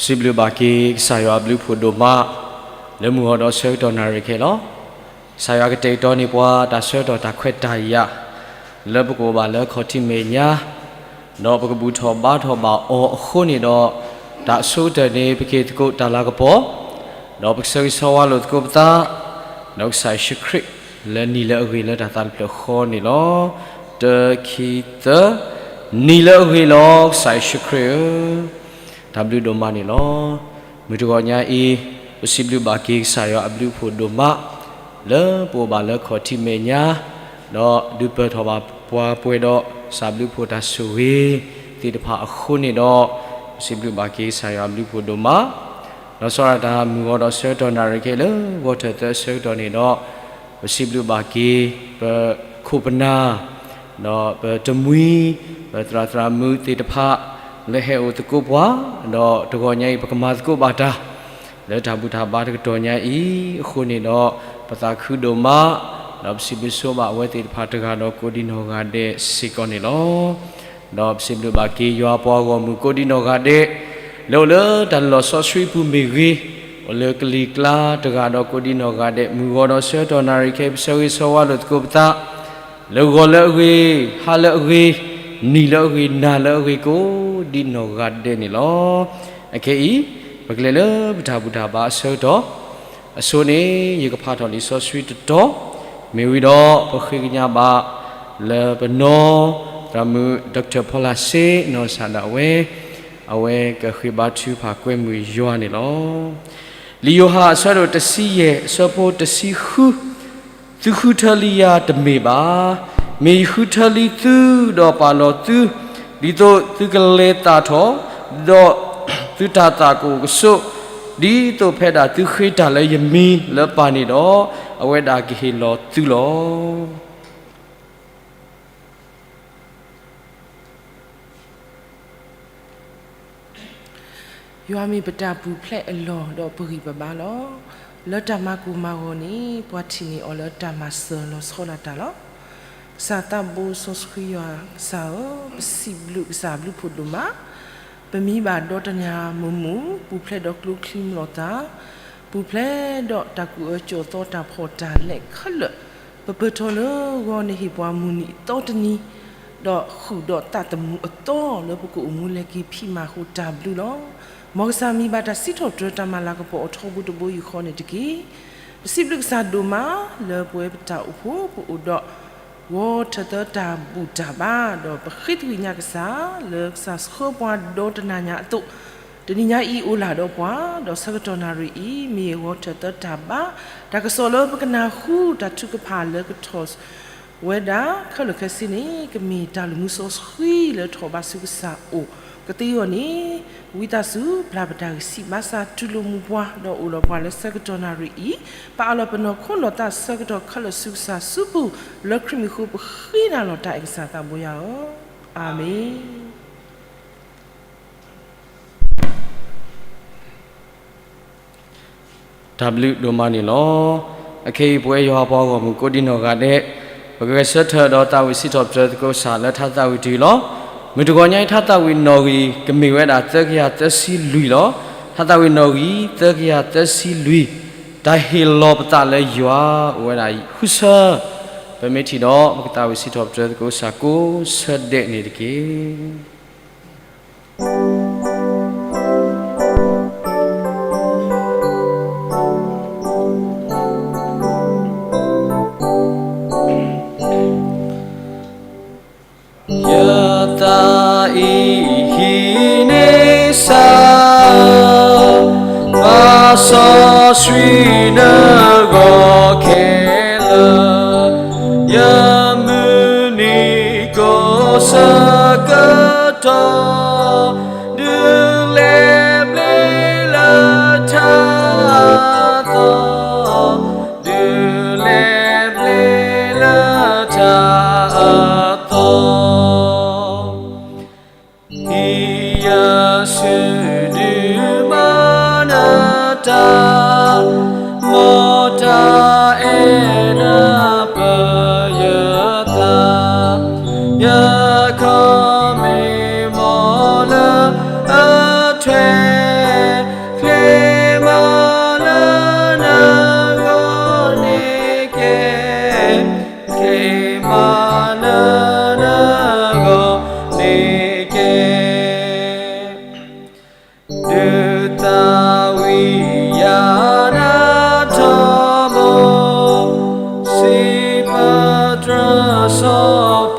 စံးဘျုးဘၣ်က့ၤကစၢ်ယွၤအဘျုးအဖှိၣ်ဒိၣ်မး လၢမုၢ်ဂီၤဒီးဆၢကတီၢ်နၣ်ရံၣ်ခဲလီၤ. ကစၢ်ယွၤကတဲာ်ကတီၤန့ၢ်ပှၤတၢ်ဆၢကတီၢ်တၢ်ခွဲးတၢ်ယာ် လၢပကအိၣ်ဘၣ်လၢခီၣ်ထံးမဲာ်ညါ ဒီးပကဘူၣ်ထီၣ်ဘါထီၣ်ဘၣ်အီၤအဃိန့ၣ်ဒီး တၢ်အဆိကတၢၢ်န့ၣ် ပကဟ့ၣ်သကိးတၢ်လၤကပီၤ ဒီးပကဆၢဂ့ၤဆၢဝါလိာ်သကိးပသး ဒီးကစၢ်ယ့ၣ်ၡူးခရံာ် လၢနံၤလၢအဂ့ၤလၢတၢ်သးတဖျၢၣ်ဃီန့ၣ်လီၤ. တၢ ခံ သၢ, နံၤလၢအဂ့ၤလီၤ ကစၢ်ယ့ၣ်ၡူးခရံာ်ဧၢ, တၢ်ဘျုးဒိၣ်မးန့ၣ်လီၤ. မုၢ်တဂီၤညါအံၤ ပစံးဘျုးဘၣ်က့ၤကစၢ်ယွၤအဘျုးအဖှိၣ်ဒိၣ်မး လၢပအိၣ်ဘၣ်လၢခီၣ်ထံးမဲာ်ညါ ဒီးဒုးပၢၢ်ထီၣ်ဘၣ်ပှၤပှဲၤဒီးကစၢ်ဘျုးဖှိၣ်တၢ်ဆိၣ်ဂ့ၤသ့ၣ်တဖၣ်အဃိန့ၣ်ဒီး ပစံးဘျုးဘၣ်က့ၤကစၢ်ယွၤအဘျုးဖှိၣ်ဒိၣ်မး ဒီးစီၤရၣ်တၢ်မုၢ်ဂီၤဒီးဆၢကတီၢ်နၣ်ရံၣ်ခဲလၢာ်ဂီၤထၢၣ်သၢဆၢကတီၢ်န့ၣ်ဒီး ပစံးဘျုးဘၣ်က့ၤ ပခိၣ်ပနၢ် ဒီးပတမှံ ပသရၣ်သရၣ်မုၣ်သ့ၣ်တဖၣ် လၢဟဲအိၣ်သကိးပှၤ ဒီးတဂီၤညါအံၤ ပကမၤသကိးဘၣ်တၢ် လၢတၢ်ဘူၣ်တၢ်ဘါတကတီၢ်ညါအံၤ အဃိန့ၣ်ဒီး ပသးခုဒိၣ်မး ဒီးပစံးဘျုးဆိဘၣ်အဝဲသ့ၣ်တဖၣ်တဂၤဒီးကိးဒံနီၢ်ဂၤဒဲးစ့ၢ်ကီးန့ၣ်လီၤ. ဒီးပစံးဘျုးဘၣ်က့ၤယွၤပှၤဂီၢ်မုၢ်ကိးဒံနီၢ်ဂၤဒဲး လၢအိၣ်လၢတၢ်လီၢ်စီဆှံပူၤမ့ၢ်ဂ့ၤ, အိၣ်လၢကလံၤကျါတဂၤဒီးကိးဒံနီၢ်ဂၤဒဲး မုၢ်ဂီၤဒီးဆၢကတီၢ်နၣ်ရံၣ်ခဲအံၤ ပဆၢဂ့ၤဆၢဝါလိာ်သကိးပသး လၢဂီၤလၢအဂ့ၤ, ဟါလၢအဂ့ၤ, နံၤလၢအဂ့ၤ, နၤလၢအဂ့ၤ ကိးဒံနီၢ်ဂၤဒဲးန့ၣ်လီၤ. အခဲအံၤ ပကလဲၤလၢပတၢ်ဘူၣ်တၢ်ဘါအဆၢကတီၢ် အဆိန့ၣ် ယကဖးထီၣ်လံာ်စီဆှံတတီၤ, မ့ၢ်ဝံၤဒီး ပဃ့ကညးဘၣ်လၢပနီၢ် သရၣ်မုၣ် Doctor ဖီလာ်စ့ နီၢ်ကစၢ်ဒၣ်ဝဲ, အဝဲကဃ့ဘါထုကဖၣ်ကွဲမုာ်ယွၤန့ၣ်လီၤ. လံာ်ယိၤဟၣ်အဆၢဒိၣ်တဆံယဲၢ် အဆၢဖိတဆံဃု သုဃုထၢလံယၤတမ့ၢ်ဘၣ်. မ့ၢ်ယဃုထၢလံသုဒီးပာ်လီၤသု, ဒ်သိးသုကလဲၤသၣ်ထီၣ်, ဒီးသုတၢ်သၣ်ကအိၣ်ကဆိး, ဒ်သိးဖဲဒၣ်သုဃ့တၢ်လၢယမံၤလၢပၢ်န့ၣ်ဒီး, အဝဲဒၣ်ကဟ့ၣ်လီၤသုလီၤ. ယွၤမ့ၢ်ပတၢ်ပူၤဖျဲးအလီၢ်ဒီးပဂံၢ်ပဘါလီၤ. လၢတၢ်မၤကိၢ်မၤဂီၤန့ၣ် ပှၤထံၣ်န့ၢ်အီၤလၢတၢ်မၤစၢၤလီၤဆီဒၣ်တၢ်လီၤ. ကစၢ်သးဘိစီဆှံယွၤကစၢ်ဧၢ, ပစံးဘျုးကစၢ်ဘျုးဖှိၣ်ဒိၣ်မး, ပမံဘၣ်ဒီတနံၤမုာ်မုာ် ပူၤဖျဲးဒီးကျိချံမျိာ်သၣ်, ပူၤဖျဲးဒီးတၢ်ကူၣ်အၢကူၣ်သီတၢ်ဖှီၣ်တၢ်လဲခဲလၢာ်, ပပၢၢ်ထီၣ်လၢဂီၤနဟ့ၣ်ပှၤမုၢ်နံၤအသီတနံၤ, ဒီးဃုာ်ဒီးသးသမူအသီလၢပကအိၣ်မူလဲၤက့ၤဖံးမၤဃိတၢ်ဘျုးလီၤ. မ်ကစၢ်မံဘၣ်တၢ်စံးထီၣ်ပတြၢၤတၢ်မၤလၤကပီၤအထီဘိတဘိယူၢ်ဃီန့ၣ်တက့ၢ်. ပစံးဘျုးကစၢ်ဒိၣ်မးလၢပဝဲပတၢ်အိၣ်ဖှိၣ်ပအိၣ်ဒီး ဂီၤထၢၣ်သၢတၢ်ဘူၣ်တၢ်ဘါ ဒီးပဃ့သကွံာ်ညါကစၢ် လၢကစၢ်ဆှၢပှၤဒီတနၤညါအသိး, တနံၤညါအံၤအိၣ်လၢ်ဒီးပှၤ, ဒီးဆၢကတီၢ်နၣ်ရံၣ်အံၤ မ့ၢ်ဂီၤထၢၣ်သၢတၢ်ဘါ, တၢ်ကစီၣ်လၢပကနၢ်ဟူတၢ်ထုကဖၣ်လၢကထီၣ် ဝဲဒၣ်ခဲလၢာ်ခဲဆ့န့ၣ် ကမ့ၢ်တၢ်လုၢ်မူစီဆှံလၢထီၣ်ဘးဆူကစၢ်အိၣ်ကသ့အဂီၢ်န့ၣ်, ဝံသးစူၤပျၢ်ပတၢ်ဂံၢ်စၢ်ဘါစၢ်တူၢ်လိာ်မူပှၤ ဒီးအိၣ်ဒီးပှၤလၢဆၢကတီၢ်နၣ်ရံၣ်အံၤ, ပအးလီၤပနီၢ်ခိနီၢ်သးဆၢကတီၢ်ခဲလၢာ်ဆူကစၢ်စုပူၤ, လၢခရံာ်မံၤဃိပဃ့နၤလီၤတၢ်အဲၣ်ကစၢ်သးဘိယွၤဧၢ, အၤမ့ၣ်. တၢ်ဘျုးဒိၣ်မးန့ၣ်လီၤ. အခဲအံၤပဝဲယွၤပှၤဂီၢ်မုၢ်ကိးဒံနီၢ်ဂၤဒဲး, ပကဂဲၤဆၢထၢၣ်ဒီးသးဝံၣ်စံးထီၣ်ပတြၢၤသကိးကစၢ်လၢထါသးဝံၣ်တယုၢ်လီၤ. မုၢ်တဂီၤညါအံၤထါသးဝံၣ်နီၣ်ဂံၢ်ကမ့ၢ်ဝဲဒၣ်သၢကယၤသၢဆံလွံၢ်လီၤ. ထါသးဝံၣ်နီၣ်ဂံၢ်သၢကယၤသၢဆံလွံၢ်, တၢ်ဟ့ၣ်လီၤပသးလၢယွၤအိၣ်ဝဲဒၣ်ဃုဆၢ, ပမ့ၢ်ထံၣ်ဒီး ပကသးဝံၣ်စံးထီၣ်ပတြၢၤသကိးကစၢ်ကိးဆၢဒဲးန့ၣ်တက့ၢ်. ယသးအံၤဟံးန့ၢ်စၢ်, ပၢ်စီဆှံနဂီၢ်ခဲလၢာ်, ယမုၢ်နံၤကိးဆၢကတီၢ် ဒုးလဲၤဘျ့လၢထါအသီ, ဒုးလဲၤဘျ့လၢထါအသီ, ဟံးယၤဆူဒုးမၤနၢၤတၢ်, မ်တၢ်အဲၣ်နၤပၢၢ်ယသး, ယခီၣ်မ့ၢ်မီၢ်လၢအထွဲ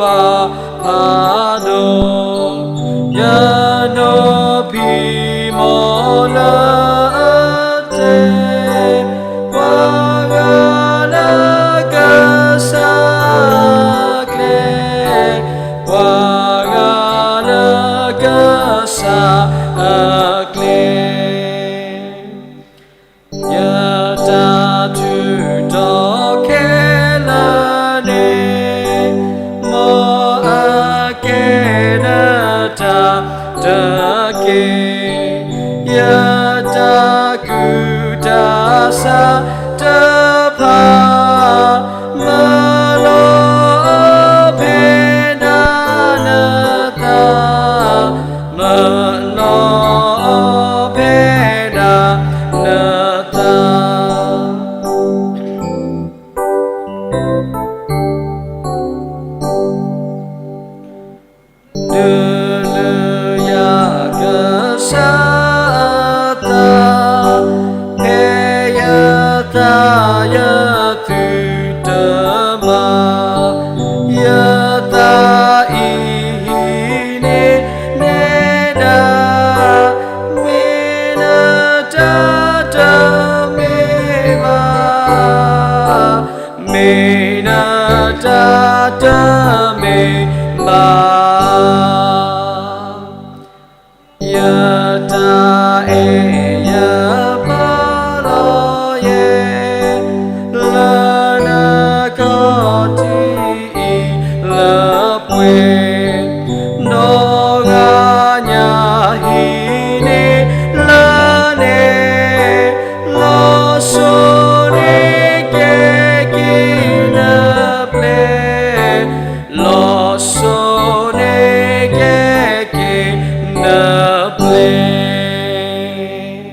ပှၤဖးဒိၣ်, ယနီၢ်ဖံးမိၢ်လၢအတဲ, ပှၤဂၤလၢကစၢ်အကျဲ, ပှၤဂၤလၢကစၢ်အကျဲ. ယတၢ်ထူးတီၤခဲလၢာ်န့ၣ်, မ်အကဲနတၢ်တက့ၢ်. ယတၢ်ကူၣ်တၢ်ဆးတဖၣ်, မၢလီၤဖဲဒၣ်နသး, မၢလီၤဖဲဒၣ်နသး. ဒုးလုာ်ယၤကစၢ်အသး, ဖဲယသးယသူၣ်တမၤ, ယသးအံၤဟံးန့ၢ်နဲဒၣ်, မ့ၢ်နတၢ်တမ့ၢ်ဘၣ်, မ့ၢ်နတၢ်တမ့ၢ်ဘၣ်. ယတၢ်အဲၣ်ယပာ်လီၤယဲ, လၢနခီၣ်ထံးအံၤလၢပှဲၤ, ဒီးဂၤညါဟံးန့ၢ်လၢနဲ, လီၤစိၤန့ၣ်ကဲက့ၤနပျဲၢ်, လီၤစိၤန့ၣ်ကဲက့ၤနပျဲၢ်.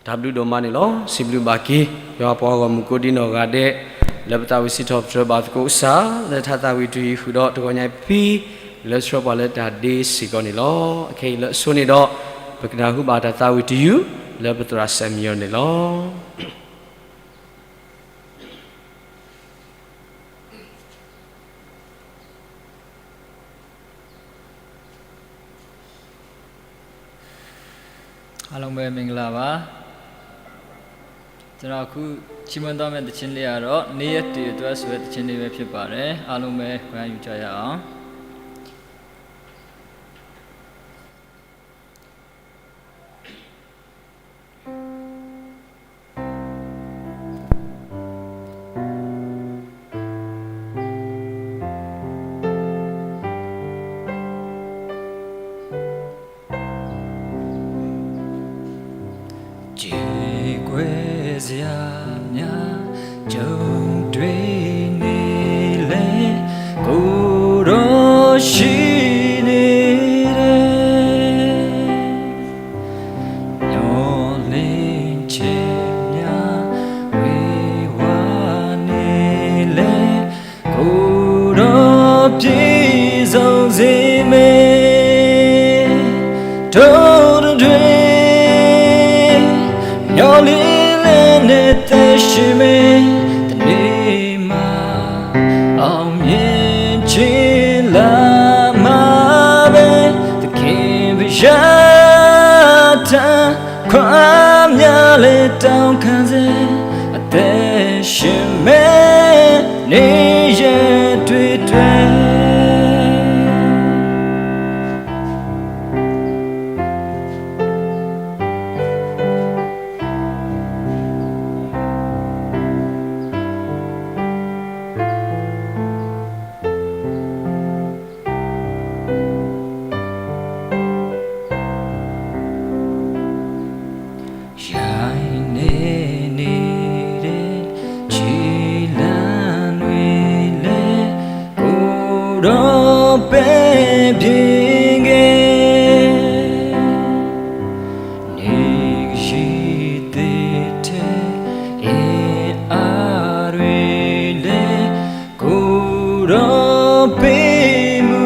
တၢ်ဘျုးဒိၣ်မးန့ၣ်လီၤ. စံးဘျုးဘၣ်က့ၤ ယွၤပှၤဂီၢ်မုၢ်ကိးဒံနီၢ်ဂၤဒဲး, လၢပသးဝံၣ်စံးထီၣ်ပတြၢၤဘၣ်သကိးကစၢ် လၢတၢ်သးဝံၣ်တယုၢ်ဃုာ်ဒီးတဂီၤညါအံၤဖဲ လၢဆှၢပှၤလၢတၢ်ဒ့စ့ၢ်ကီးန့ၣ်လီၤ. အခဲအံၤလၢအဆိန့ၣ်ဒီး ပကနၢ်ဟူဘၣ်တၢ်သးဝံၣ်တယုၢ် လၢပသရၣ်စဲမံယီၤန့ၣ်လီၤ. အားလုံးပဲမင်္ဂလာပါ. ကျွန်တော်အခုချီးမွမ်းသွားမယ့်သီချင်းလေးကတော့ နေ့ရက်တွေအတွက်ဆိုတဲ့သီချင်းလေးပဲဖြစ်ပါတယ်. အားလုံးပဲခံယူကြရအောင်. ကြေကွဲစရာများ ကြုံတွေ့နေလဲ ကိုယ်တော်ရှိနေတဲ့ မျှော်လင့်ချက်များ ဝေဝါနေလဲ ကိုယ်တော်ပြည့်စုံစေမ့ၢ် ထိုးတတွေး မျှော်လင့်လျက်နဲ့သက်ရှင်မ့ၢ် တနေ့မှာ အောင်မြင်ခြင်းလာမှာပဲ သခင်ဘုရားထံ ခွန်အားများလည်းတောင်းခံစေ အသက်ရှင်မဲ့နေ့ရက်တွေအတွက် ရိုင်းနေနေတဲ့ခြေလမ်းတွေလည်းကိုယ်တော်ပဲ့ပြင်ခဲ့ နေကရှိသည့်ထဲအင်အားတွေလည်း ကိုယ်တော်ပေးမူ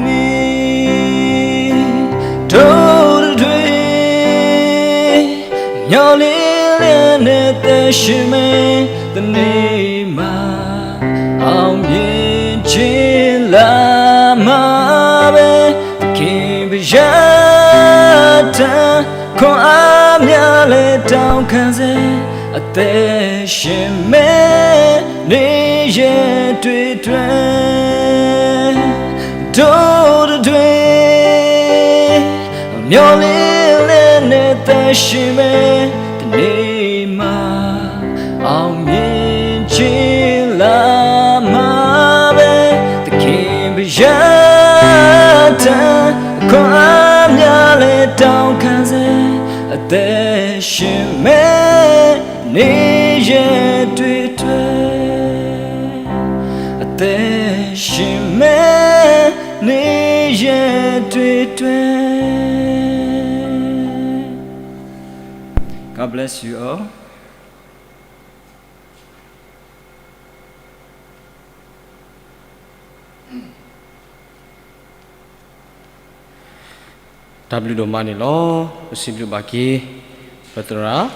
မည် ထိုးတတွေး မျှော်လင့်လျက်နဲ့သက်ရှင်မယ် တနေ့မှာ အောင်မြင် အသက်ရှင်မယ် နေရန်တွေ့တွေ့ တို့တတွေ့ မျှော်လင့်လျက်နဲ့ သက်ရှင်မယ် တနေ့မှာ အောင်မြင်ခြင်းလာမှာပဲ သခင်ဘုရားထံ ခွန်အားများလည်း တောင်းခံစေ အသက်ရှင်မယ် နေရန်တွေ့တွေ့ အသက်ရှင်မယ် နေရန်တွေ့တွေ့ God bless you all. တၢ်ဘျုးဒိၣ်မးန့ၣ်လီၤ. ပစံးဘျုးဘၣ်က့ၤ ပသရၣ်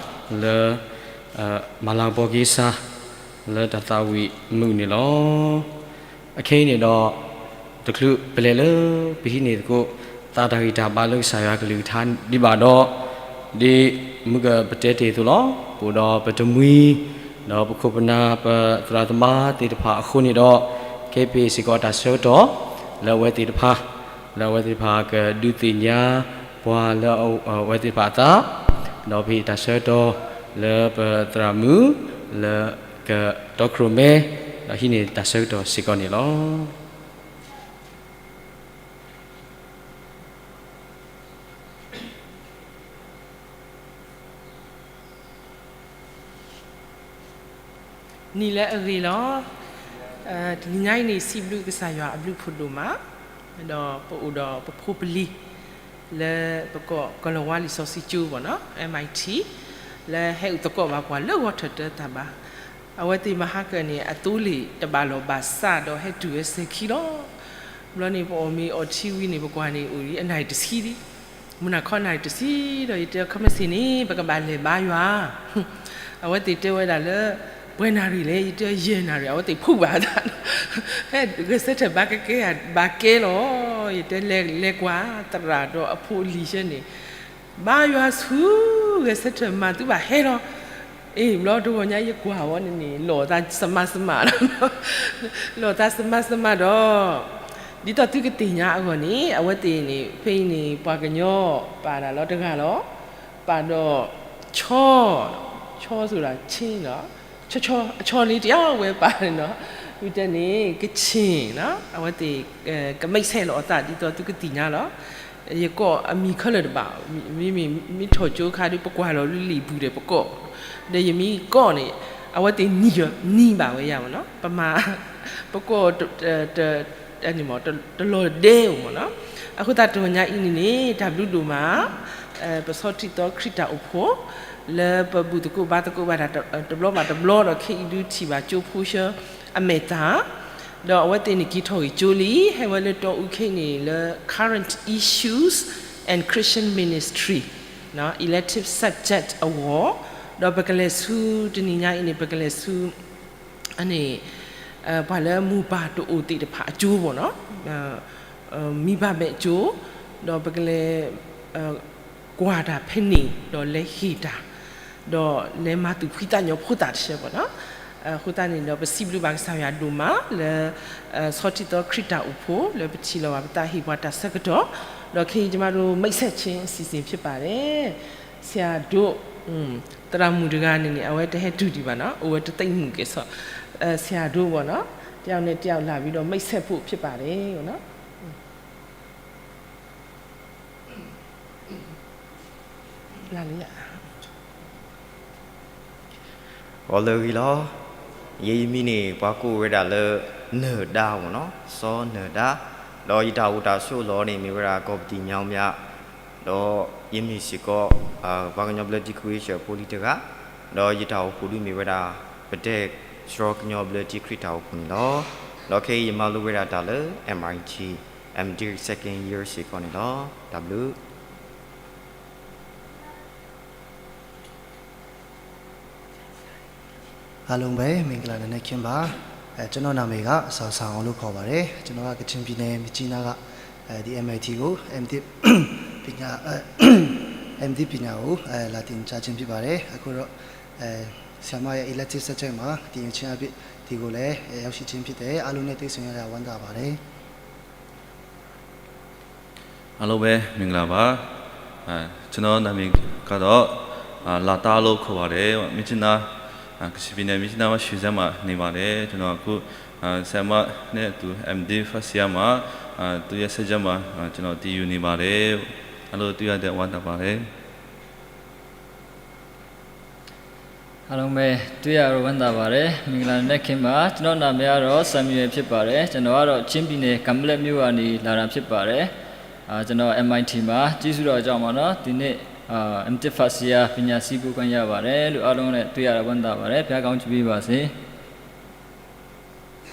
လၢ မၤလၤကပီၤက့ၤစၢ် လၢတၢ်သးဝံၣ်မုာ်န့ၣ်လီၤ. အခဲအံၤန့ၣ်ဒီး တချုးပလဲၤလၢပဟံးန့ၣ်သကိး သးတၢ်ဂံၢ်တၢ်ဘါလၢကစၢ်ယွၤကလုၢ်ကထါဒံးဘၣ်ဒီး ဒ်မုၢ်ကပတဲတ့ၢ်အသိးလီၤ. ပအိၣ်ဒီးပတမှံၤ ဒီးပခိၣ်ပနၢ်ပသရၣ်သမါသ့ၣ်တဖၣ်အဃိန့ၣ်ဒီး ခဲအံၤပဟ့ၣ်စ့ၢ်ကီးတၢ်ဆၢကတီၢ် လၢအဝဲသ့ၣ်တဖၣ် လၢအဝဲသ့ၣ်တဖၣ်ကဒုးသ့ၣ်ညါပှၤလၢအဝဲသ့ၣ်တဖၣ်အသး ဒီးပဟ့ၣ်တၢ်ဆၢကတီၢ် လၢပသရၣ်မုၣ် လၢကတီခိၣ်ရိၣ်မဲ ဒီးဟံးန့ၢ်တၢ်ဆၢကတီၢ်စ့ၢ်ကီးန့ၣ်လီၤ. နံၤလၢအဂ့ၤလီၤ. တနံၤညါအံၤန့ၣ် စံးဘျုးကစၢ်ယွၤအဘျုးဖးဒိၣ်မး, ဒီးပအိၣ်ဒီးပဖိပလံၤ လၢပကိးကီၤလၤဝါလံာ်စီဆှံကၠိဘၣ်နီၤ M I T လၢဟဲအုၣ်သကိးဘၣ်ပှၤလၢဂီၤထၢၣ်တၢတၢ်ဘါ, အဝဲသ့ၣ်မဟါကၢန့ၣ် အသိလ့ၣ်တဘၣ်လီၢ်ဘၣ်စးဒီးဟဲတုၤဝဲစဲၤခံလီၤ. ဘျီန့ၣ် ပအီၣ်မ့ၤအီထံဝံၤန့ၣ် ပကွၢ်န့ၣ် အိၣ်ဒံးအနၣ်ရံၣ်တဆံဒံး, မုၢ်နၤခီနၣ်ရံၣ်တဆံဒီး ယတဲခီမ့ၢ်စ့ၢ်န့ၣ် ပကဘၣ်လဲၤဘါယွၤ အဝဲသ့ၣ်တဲဝဲဒၣ်လၢ ပှဲၤနၣ်ရံၣ်လဲၣ်, ယတဲယဲၢ်နၣ်ရံၣ်, အဝဲသ့ၣ်ဖုးဘၣ်သးဒီး ဟဲဂဲၤဆၢထၢၣ်ဘါကကဲ ဘၣ်ကဲလီၤ. ယတဲလဲၤလဲၤကွၢ်သရၣ်ဒီးအဖိအလံၤဆၢန့ၣ် ဘါယွၤဆူ ဂဲၤဆၢထၢၣ်မၤသုဘၣ်ဟဲလီၤ. အ့ၣ် ဘျီတဂီၤညါယကွၢ်ဝဲန့ၣ်န့ၣ် လီၤသးစမးစမး လီၤသးစမးစမးဒီး ဒ်သိးသုကသ့ၣ်ညါအဂီၢ်န့ၣ် အဝဲသ့ၣ်န့ၣ် ဖဲအံၤန့ၣ် ပှၤကညီပာ်ဒၣ်လီၤတဂၤလီၤ. ပာ်ဒီး ချီ, ချီဆိုတာ ချင်းလီၤ, ချီချီ အချီလံတယါဝဲပာ်န့ၣ်နီၤ, ဝံၤတဲန့ၣ် ကချ့ၣ်နီၤ, အဝဲသ့ၣ် ကမိတ်ဆက်လီၤအသးဒ်သိးသုကသ့ၣ်ညါလီၤ. ယကိးအမံၤခဲလၢာ်တဘၣ်, မ့မ့ၢ် မ့ၢ်ထီၣ်ကၠိခါဒီး ပကွၢ်လီၤလၢလံာ်ပူၤဒီးပကိး, ဒီးယမ့ၢ်ကိးန့ၣ် အဝဲသ့ၣ်နံၤဘၣ်ဝဲယၤမ့ၢ်နီၤ, ပမၤ ပကိး တလီၤဒဲအိၣ်မ့ၢ်နီၤ. အဃိသတးတဂီၤညါအံၤန့ၣ်န့ၣ် တၢ်ဘျုးဒိၣ်မး ပဆီၣ်ထံသီခရံာ်တၢ်အိၣ်ဖှိၣ် လၢပဘူၣ်သကိးဘါသကိးဘၣ်တၢ်တဘျီဘၣ်တဘျီဒီး ခဲအံၤဒုးထံၣ်ဘၣ်ကၠိဖိဆှၢအမဲာ်သၣ်, ဒီးအဝဲသ့ၣ်န့ၣ်က့ၤထီၣ်ဂ့ၤကၠိလံ, ဟဲဝဲလၢတီအူခဲအံၤန့ၣ် လၢ Current Issues and Christian Ministry elective subject အဂီၢ်, ဒီးပကလဲၤဆူတနံၤညါအံၤန့ၣ် ပကလဲၤဆူ န့ၣ် ပှၤလၢမိၢ်ပၢ်တအိၣ်သ့ၣ်တဖၣ်အကၠိဘၣ်နီၤ, မိဘမဲ့အကၠိ, ဒီးပကလဲၤ ကွၢ်တၢ်ဖဲန့ၣ် ဒီးလဲၤဟ့ၣ်တၢ်, ဒီးလဲၤမၤသူၣ်ဖှံသးညီဖိသၣ်တဆၢဘၣ်နီၤ. အဃိသတးန့ၣ်ဒီး ပစံးဘျုးဘၣ်ကစၢ်ယွၤဒိၣ်မးလၢ ဆီၣ်ထံသီခရံာ်တၢ်အိၣ်ဖှိၣ် လၢပထံၣ်လိာ်ဘၣ်ပသးဟ့ၣ်ပှၤတၢ်ဆၢကတီၢ်, ဒီးခဲအံၤယမၤလိမိတ်ဆက်ခြင်းအစီအစဉ်ဖြစ်ပါတယ်. ဆရာတို့ သရၣ်မုၣ်တဂၤန့ၣ်န့ၣ် အဝဲတဟဲတုၤဒံးဘၣ်နီၤ, အိၣ်ဝဲတသ့ၣ်မုၣ်ကဲၣ်ဆိး, ဆရာတို့ ပေါ့နော်, တယောက်နဲ့တယောက်လာပြီးတော့ မိတ်ဆက်ဖို့ဖြစ်ပါတယ် ပေါ့နော်. ဂီၤလၢအဂ့ၤလီၤ. ယဲယမံၤန့ၣ် ပှၤကိးဝဲဒၣ်လၢ နၢၤဒါ ပေါ့နော်, စီၤနၢၤဒါ, ဒီးယတၢ်အိၣ်တၢ်ဆိးအလီၢ်န့ၣ် မ့ၢ်ဝဲဒၣ်ကီၢ်ပတံၣ်ညါအူမၠး, ဒီးယမ့ၢ်စ့ၢ်ကီး ပှၤကညီဘျၢထံခဝ့ၡၢၣ်ဖိလံၤတဂၤ, ဒီးယတၢ်အိၣ်ဖှိၣ်ဒုးမ့ၢ်ဝဲဒၣ် ပတဲစရီကညီဘျၢထံခရံာ်တၢ်အိၣ်ဖှိၣ်န့ၣ်လီၤ. ဒီးခဲအံၤယမၤလိဝဲဒၣ်တၢ်လၢ M I T, M Div second year စ့ၢ်ကီးန့ၣ်လီၤ. တၢ်ဘျုး အားလုံးပဲ မင်္ဂလာနံနက်ခင်းပါ. အဲ, ကျွန်တော်နာမည်က ဆောင်ဆောင်အောင်လို့ခေါ်ပါတယ်. ကျွန်တော်က ကချင်ပြည်နယ် မြစ်ကြီးနားက အဲ, ဒီ M I T ကို M Div ပညာ, အဲ, M Div ပညာကို အဲ, လာသင်ကြားခြင်းဖြစ်ပါတယ်. အခုတော့, အဲ, ဆရာမရဲ့ elective subject မှာ သင်ယူခြင်းအဖြစ် ဒီကိုလည်း ရောက်ရှိခြင်းဖြစ်တယ်။ အားလုံးနဲ့တွေ့ဆုံရတာ ဝမ်းသာပါတယ်။ အားလုံးပဲ မင်္ဂလာပါ။ အာ ကျွန်တော်နာမည်ကတော့ အာ လာတာလို့ခေါ်ပါတယ်။ မြစ်ကြီးနား အာ ကချင်ပြည်နယ် မြစ်ကြီးနားမှာ ရွှေစက်မှာနေပါတယ်။ ကျွန်တော်အခု အာ ဆရာမနဲ့အတူ M.Div first year မှာ အာ သူ့ရဲ့ subject မှာ အာ ကျွန်တော်သင်ယူနေပါတယ်။ အားလုံးတွေ့ရတဲ့ ဝမ်းသာပါတယ်။ အားလုံးပဲတွေ့ရတော့ဝမ်းသာပါတယ်။ မင်္ဂလာနံၤခင်းပါ။ ကျွန်တော့်နာမည်ကတော့ Samuel ဖြစ်ပါတယ်။ ကျွန်တော်ကတော့ချင်းပြည်နယ် ကန်ပက်လက်မြို့ကနေလာတာဖြစ်ပါတယ်။ အာ ကျွန်တော် M I T မှာ ကျေးဇူးတော်ကြောင့်ပေါ့နော်။ ဒီနေ့ အာ M.Div first year ပညာဆင်းပို့ခွင့်ရပါတယ်လို့ အားလုံးနဲ့တွေ့ရတာဝမ်းသာပါတယ်။ ဘုရားကောင်းချီးပေးပါစေ။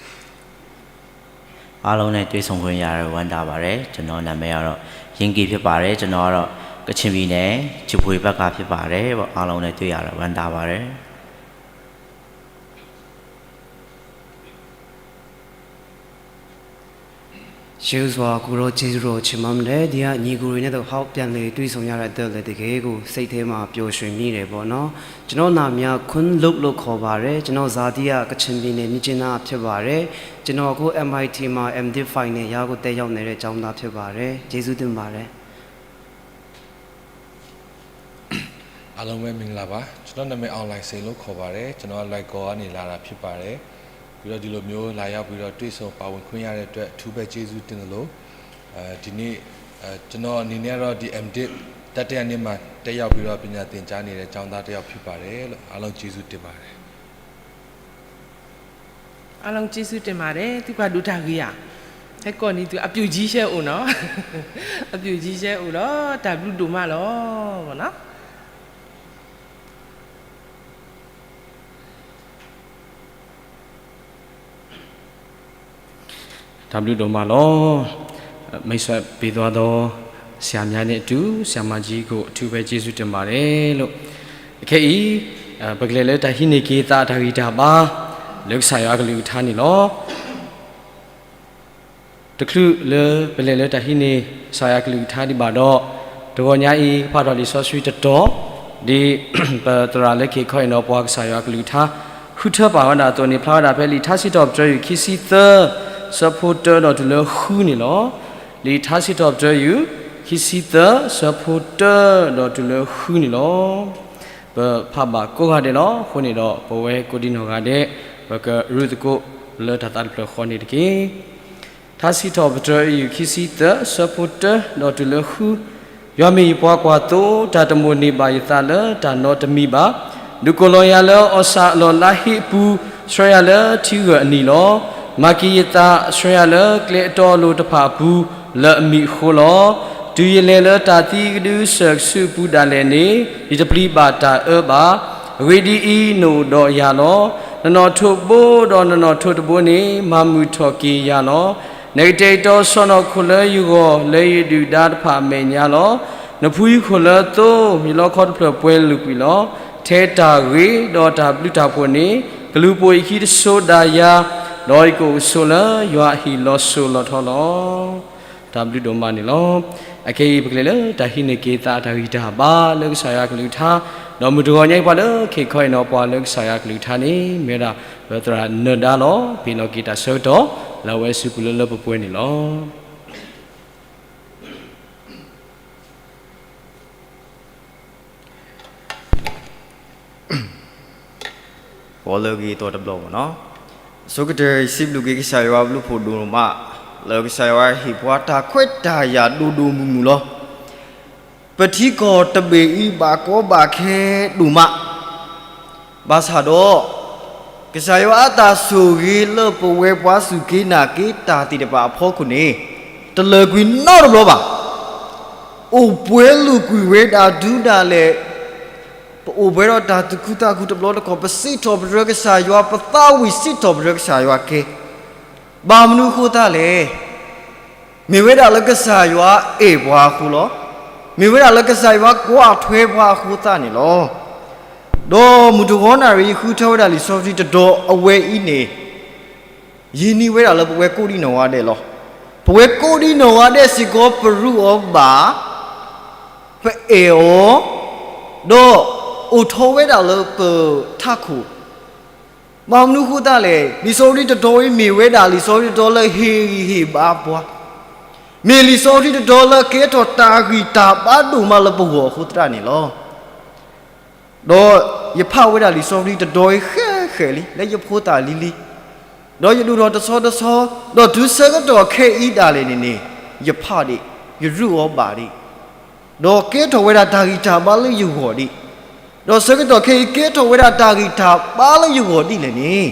အားလုံးနဲ့တွေ့ဆုံခွင့်ရတဲ့ဝမ်းသာပါတယ်။ ကျွန်တော်နာမည်ကတော့ ယင်းကီဖြစ်ပါတယ်။ ကျွန်တော်ကတော့ ကချင်ပြည်နယ် ချီဗွေဘက်ကဖြစ်ပါတယ်။ အားလုံးနဲ့တွေ့ရတဲ့ဝမ်းသာပါတယ်။ ယေရှုစွာကိုယ်တော်ကျေးဇူးတော်ချီးမွမ်းတယ်။ ဒီကညီကိုယ်တွေနဲ့တခါ ပြန်လည်တွေ့ဆုံရတဲ့အတွက်လည်း တကယ်ကိုစိတ်ထဲမှာပျော်ရွှင်မိတယ်ပေါ့နော်။ ကျွန်တော်နာမည်က ခွန်းလုတ်လို့ခေါ်ပါတယ်။ ကျွန်တော်ဇာတိက ကချင်ပြည်နယ် မြစ်ကြီးနားဖြစ်ပါတယ်။ ကျွန်တော်အခု M I T မှာ M.Div final year ကိုတက်ရောက်နေတဲ့ကျောင်းသားဖြစ်ပါတယ်။ ကျေးဇူးတင်ပါတယ်။ အားလုံးပဲမင်္ဂလာပါ။ ကျွန်တော့်နာမည် အောင်လှိုင်စိန်လို့ခေါ်ပါတယ်။ ကျွန်တော်က လွိုင်ကော်ကနေလာတာဖြစ်ပါတယ်။ ပြီးတော့ဒီလိုမျိုးလာရောက်ပြီးတော့တွေ့ဆုံပါဝင်ခွင့်ရတဲ့အတွက်အထူးပဲကျေးဇူးတင်သလို အဲ ဒီနေ့ အဲ ကျွန်တော်အနေနဲ့ကတော့ ဒီ M.Div တတိယနှစ်မှာတက်ရောက်ပြီးတော့ပညာသင်ကြားနေတဲ့ကျောင်းသားတစ်ယောက်ဖြစ်ပါတယ်လို့ အားလုံးကျေးဇူးတင်ပါတယ်။ အားလုံးကျေးဇူးတင်ပါတယ်။ သုပှၤဒိးတၢ်ဂ့ၤဧါ. ဟဲကိးန့ၢ်သု အပျိၢ်ကၠံရှဲအိၣ်နီၤ. အပျိၢ်ကၠံရှဲအိၣ်လီၤ. တၢ်ဘျုးဒိၣ်မးလီၤ. ပေါ့နော်. တၢ်ဘျုးဒိၣ်မးလီၤ. မိတ်ဆက်ပေးသွားသောဆရာများနဲ့အတူ ဆရာမကြီးကိုအထူးပဲကျေးဇူးတင်ပါတယ်လို့ အခဲအံၤ ပကလဲၤလၢတၢ်ဟံးန့ၢ်က့ၤသးတၢ်ဂံၢ်တၢ်ဘါ လၢကစၢ်ယွၤအကလုၢ်ကထါန့ၣ်လီၤ. တချုးလၢပလဲၤလၢတၢ်ဟံးန့ၢ်ကစၢ်ယွၤအကလုၢ်ကထါဒံးဘၣ်ဒီး တဂီၤညါအံၤ ဖးထီၣ်လံာ်စီဆှံတတီၤ ဒ်ပသရၣ်လၢက့ၤခီအံၤနီၤ ပှၤကစၢ်ယွၤအကလုၢ်ကထါ ဃုထၢပာ်ဝဲဒၣ်အသိးန့ၣ် ဖျါဝဲဒၣ်ဖဲလံာ်ထါစံးထီၣ်ပတြၢၤ ယူၢ်ခံဆံသၢ ဆၢဖိတၢဒီးတုၤလၢဃုန့ၣ်လီၤ. လံာ်ထါစံးထီၣ်ပတြၢၤ ယူၢ်ခံဆံသၢ ဆၢဖိတၢဒီးတုၤလၢဃုန့ၣ်လီၤ. ပဖးဘၣ်ကိးဂၤဒဲးလီၤ. အဃိန့ၣ်ဒီး ပဝဲကိးဒံနီၢ်ဂၤဒဲး ပကရူးသကိးလၢတၢ်သးတဖျၢၣ်ဃီန့ၣ်တက့ၢ်. ထါစံးထီၣ်ပတြၢၤ ယူၢ်ခံဆံသၢ ဆၢဖိတၢဒီးတုၤလၢဃု, ယွၤမ့ၢ်ယပှၤကွၢ်သိ, တၢ်တမိၣ်န့ၢ်ဘၣ်ယသးလၢတၢ်နီတမံၤဘၣ်. ဒုးကိးလီၤယၤလၢအီၣ်စၣ်အလီၢ်လါဟ့အပူၤ, ဆှၢယၤလၢထံဂၢၢ်အနံၤလီၤ. မၤက့ၤယသး, ဆှၢယၤလၢကျဲအတီအလိၤတဖၣ်အပူၤ, လၢအမံၤအဃိလီၤ. တုၤယလဲၤလၢတၢ်သံကဒုစၢၢ်ကဆူးအပူၤဒၣ်လဲာ်န့ၣ်, ယတပျံၤဘၣ်တၢ်အၢဘၣ်. အဂ့ၢ်ဒ်အံၤ, နအိၣ်ဒီးယၤလီၤ. နနီၣ်ထိးတဘိဒီးနနီၣ်ထိးတဘိန့ၣ် မၤမုာ်ထီၣ်က့ၤယၤလီၤ. နကတဲာ်ကတီၤစီၢ်နီၤခိၣ်လၢယဂီၢ်, လၢယဒုၣ်ဒါတဖၣ်အမဲာ်ညါလီၤ. နဖှံယခိၣ်လၢသိ, ယလီခီတဖျၢၣ်ပှဲၤလုာ်ကွံာ်လီၤ. ထဲတၢ်ဂ့ၤဒီးတၢ်ဘျုးတၢ်ဖှိၣ်န့ၣ်, ကလူၤပိာ်ယခံတစိၤဒၣ်ယၤ, ဒီးယကအိၣ်ကဆိးလၢယွၤအဟံၣ်လီၤစိၤလီၤထီလီၤ. တၢ်ဘျုးဒိၣ်မးန့ၣ်လီၤ. အခဲအံၤပကလဲၤလၢတၢ်ဟံးန့ၢ်က့ၤသးတၢ်ဂံၢ်တၢ်ဘါလၢကစၢ်ယွၤအကလုၢ်ကထါ, ဒီးမုၢ်တဂီၤညါအံၤပှၤလၢက့ၤခီအံၤနီၤ ပှၤလၢကစၢ်ယွၤအကလုၢ်ကထါန့ၣ် မ့ၢ်ဝဲဒၣ် ပသရၣ်နၢၤဒါလီၤ. ပဟ့ၣ်လီၤက့ၤတၢ်ဆၢကတီၢ် လၢအဝဲအစုပူၤလၢလၢပှဲၤပှဲၤန့ၣ်လီၤ. ပှၤလၢအဂ့ၤအသီတဘျီဘၣ်နီၤ, အဆိကတၢၢ် ယစံးဘျုးက့ၤကစၢ်ယွၤအဘျုးဖှိၣ်ဒိၣ်မး, လၢကစၢ်ယွၤဟ့ၣ်ပှၤတၢ်ခွဲးတၢ်ယာ်ဒိၣ်ဒိၣ်မုၢ်မုၢ်လီၤ. ပထံကီၢ်တဘ့ၣ်အံၤဘၣ်ကီဘၣ်ခဲဒိၣ်မး, ဘၣ်ဆၣ်ဒီး ကစၢ်ယွၤအတၢ်ဆိၣ်ဂ့ၤလၢပဝဲပှၤစူၢ်က့ၤနာ်က့ၤတၢ်သ့ၣ်တဖၣ်အဖီခိၣ်န့ၣ် တလၢာ်ကွံာ်နီတဘျီဘၣ်. အိၣ်ပှဲၤလုာ်ကွံာ်ဝဲဒၣ်ဒုးဒၣ်လဲာ်, ပအိၣ်ပှဲၤဒီးတၢ်သူၣ်ခုသးခုတဘျီတခီၣ်, ပစံးထီၣ်ပတြၢၤကစၢ်ယွၤ, ပသးဝံၣ်စံးထီၣ်ပတြၢၤကစၢ်ယွၤကဲ, ဘၣ်မနုၤအဃိသတးလဲၣ်. မ့ၢ်ဝဲဒၣ်လၢကစၢ်ယွၤအဲၣ်ပှၤအဃိလီၤ. မ့ၢ်ဝဲဒၣ်လၢကစၢ်ယွၤကွၢ်ထွဲပှၤအဃိသတးန့ၣ်လီၤ. ဒီးမုၢ်တဂီၤနၣ်ရံၣ် ယဃုထၢဝဲဒၣ်လံာ်စီဆှံတတီၤအဝဲအံၤန့ၣ်, ယံၤန့ၢ်ဝဲဒၣ်လၢပဝဲကိးဒံနီၢ်ဂၤဒဲးလီၤ. ပဝဲကိးဒံနီၢ်ဂၤဒဲးစ့ၢ်ကီး ပရူးအီၤဘၣ်, ပအဲၣ်အီၤ, ဒီး အိၣ်ထီၣ်ဝဲဒၣ်လၢပထးခိၣ်. ဘၣ်မနုၤအဃိသတးလဲၣ်, လံာ်စီဆှံတတီၤအံၤမ့ၢ်ဝဲဒၣ်လံာ်စီဆှံတတီၤလၢဟ့ၣ်ဂံၢ်ဟ့ၣ်ဘါပှၤ, မ့ၢ်လံာ်စီဆှံတတီၤလၢကဲထီၣ်တၢ်ဂံၢ်တၢ်ဘါဒိၣ်မးလၢပဂီၢ်အဃိသတးန့ၣ်လီၤ. ဒီးယဖးဝဲဒၣ်လံာ်စီဆှံတတီၤအံၤဃဲးဃဲးလံ လၢယဖိသၣ်လံၤလံၤ, ဒီးယဒိၣ်ထီၣ်တဆီတဆီ, ဒီးတုၤဆၢကတီၢ်ခဲအံၤဒၣ်လဲာ်န့ၣ်န့ၣ်, ယဖးဒံး, ယရုၢ်အီၤဘၣ်ဒံး, ဒီးကဲထီၣ်ဝဲဒၣ်တၢ်ဂံၢ်တၢ်ဘါလၢယဂီၢ်ဒံး, ဒီးဆၢကတီၢ်ခဲအံၤကဲထီၣ်ဝဲဒၣ်တၢ်ဂံၢ်တၢ်ဘါလၢယဂီၢ်ဒ်လဲၣ်န့ၣ်,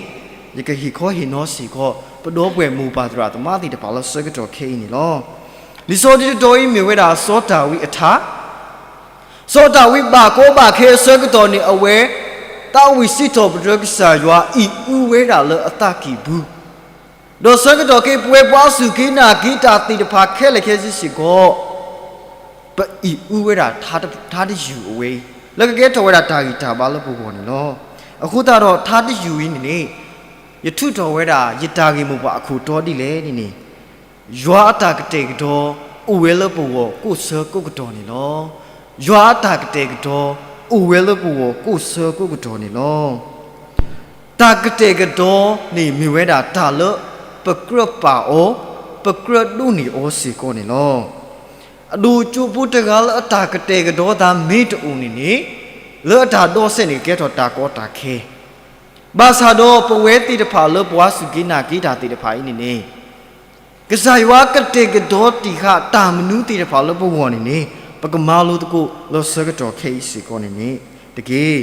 ယကဟ့ၣ်ခီဟ့ၣ်နီၤစ့ၢ်ကီး ပဒီပုၢ်ဝဲၢ်မိၢ်ပၢ်သရၣ်သမါသ့ၣ်တဖၣ်လၢဆၢကတီၢ်ခဲအံၤန့ၣ်လီၤ. လံာ်စီဆှံတတီၤအံၤမ့ၢ်ဝဲဒၣ်စီၤဒၤဝံးအထါ, စီၤဒၤဝံးဘၣ်ကီဘၣ်ခဲအဆၢကတီၢ်န့ၣ် အဝဲ သးဝံၣ်စံးထီၣ်ပတြၢၤကစၢ်ယွၤ အံၣ်အူဝဲဒၣ်လၢအသးကံၢ်ပူၤ, ဒီးဆၢကတီၢ်ခဲအံၤ ပဝဲပှၤစူၢ်က့ၤနာ်က့ၤတၢ်သ့ၣ်တဖၣ်ခဲလၢာ်ခဲဆ့စ့ၢ်ကီး ပအံၣ်အူဝဲဒၣ်ထါတယုၢ်အဝဲအံၤ လၢကကဲထီၣ်ဝဲဒၣ်တၢ်ဂံၢ်တၢ်ဘါလၢပဂီၢ်န့ၣ်လီၤ. အဃိသတးဒီးထါတယုၢ်အံၤန့ၣ်န့ၣ်, ယထုးထီၣ်ဝဲဒၣ်ယတၢ်ဂ့ၢ်မိၢ်ပှၢ်အခိၣ်တီဒ်လဲၣ်န့ၣ်န့ၣ်, ယွၤအတၢ်ကတဲာ်ကတီၤ အိၣ်ဝဲလၢပဂီၢ်ကိးဆၢကိးကတီၢ်န့ၣ်လီၤ. ယွၤအတၢ်ကတဲာ်ကတီၤ အိၣ်ဝဲလၢပဂီၢ်ကိးဆၢကိးကတီၢ်န့ၣ်လီၤ. တၢ်ကတဲာ်ကတီၤန့ၣ်မ့ၢ်ဝဲဒၣ်တၢ်လၢပကြၢးပာ်အီၤ, ပကြၢးဒိးန့ၢ်အီၤစ့ၢ်ကီးန့ၣ်လီၤ. အဒိၣ်ကၠိဖိတဂၤလၢအတၢ်ကတဲာ်ကတီၤသးမ့ၢ်တအိၣ်န့ၣ်န့ၣ်, လၢအတၢ်ဒီစဲးန့ၣ်ကကဲထီၣ်တၢ်ကီတၢ်ခဲ, ဘၣ်ဆၣ်ဒီးပဝဲသ့ၣ်တဖၣ်လၢပှၤစူၢ်က့ၤနာ်က့ၤတၢ်သ့ၣ်တဖၣ်အံၤန့ၣ်န့ၣ်, ကစၢ်ယွၤကတဲာ်ကတီၤတံာ်ဃာ်တၢ်မနုၤသ့ၣ်တဖၣ်လၢပဂီၢ်န့ၣ်န့ၣ်, ပကမၤလိသကိးလၢဆၢကတီၢ်ခဲအံၤစ့ၢ်ကီးန့ၣ်န့ၣ်တက့ၢ်.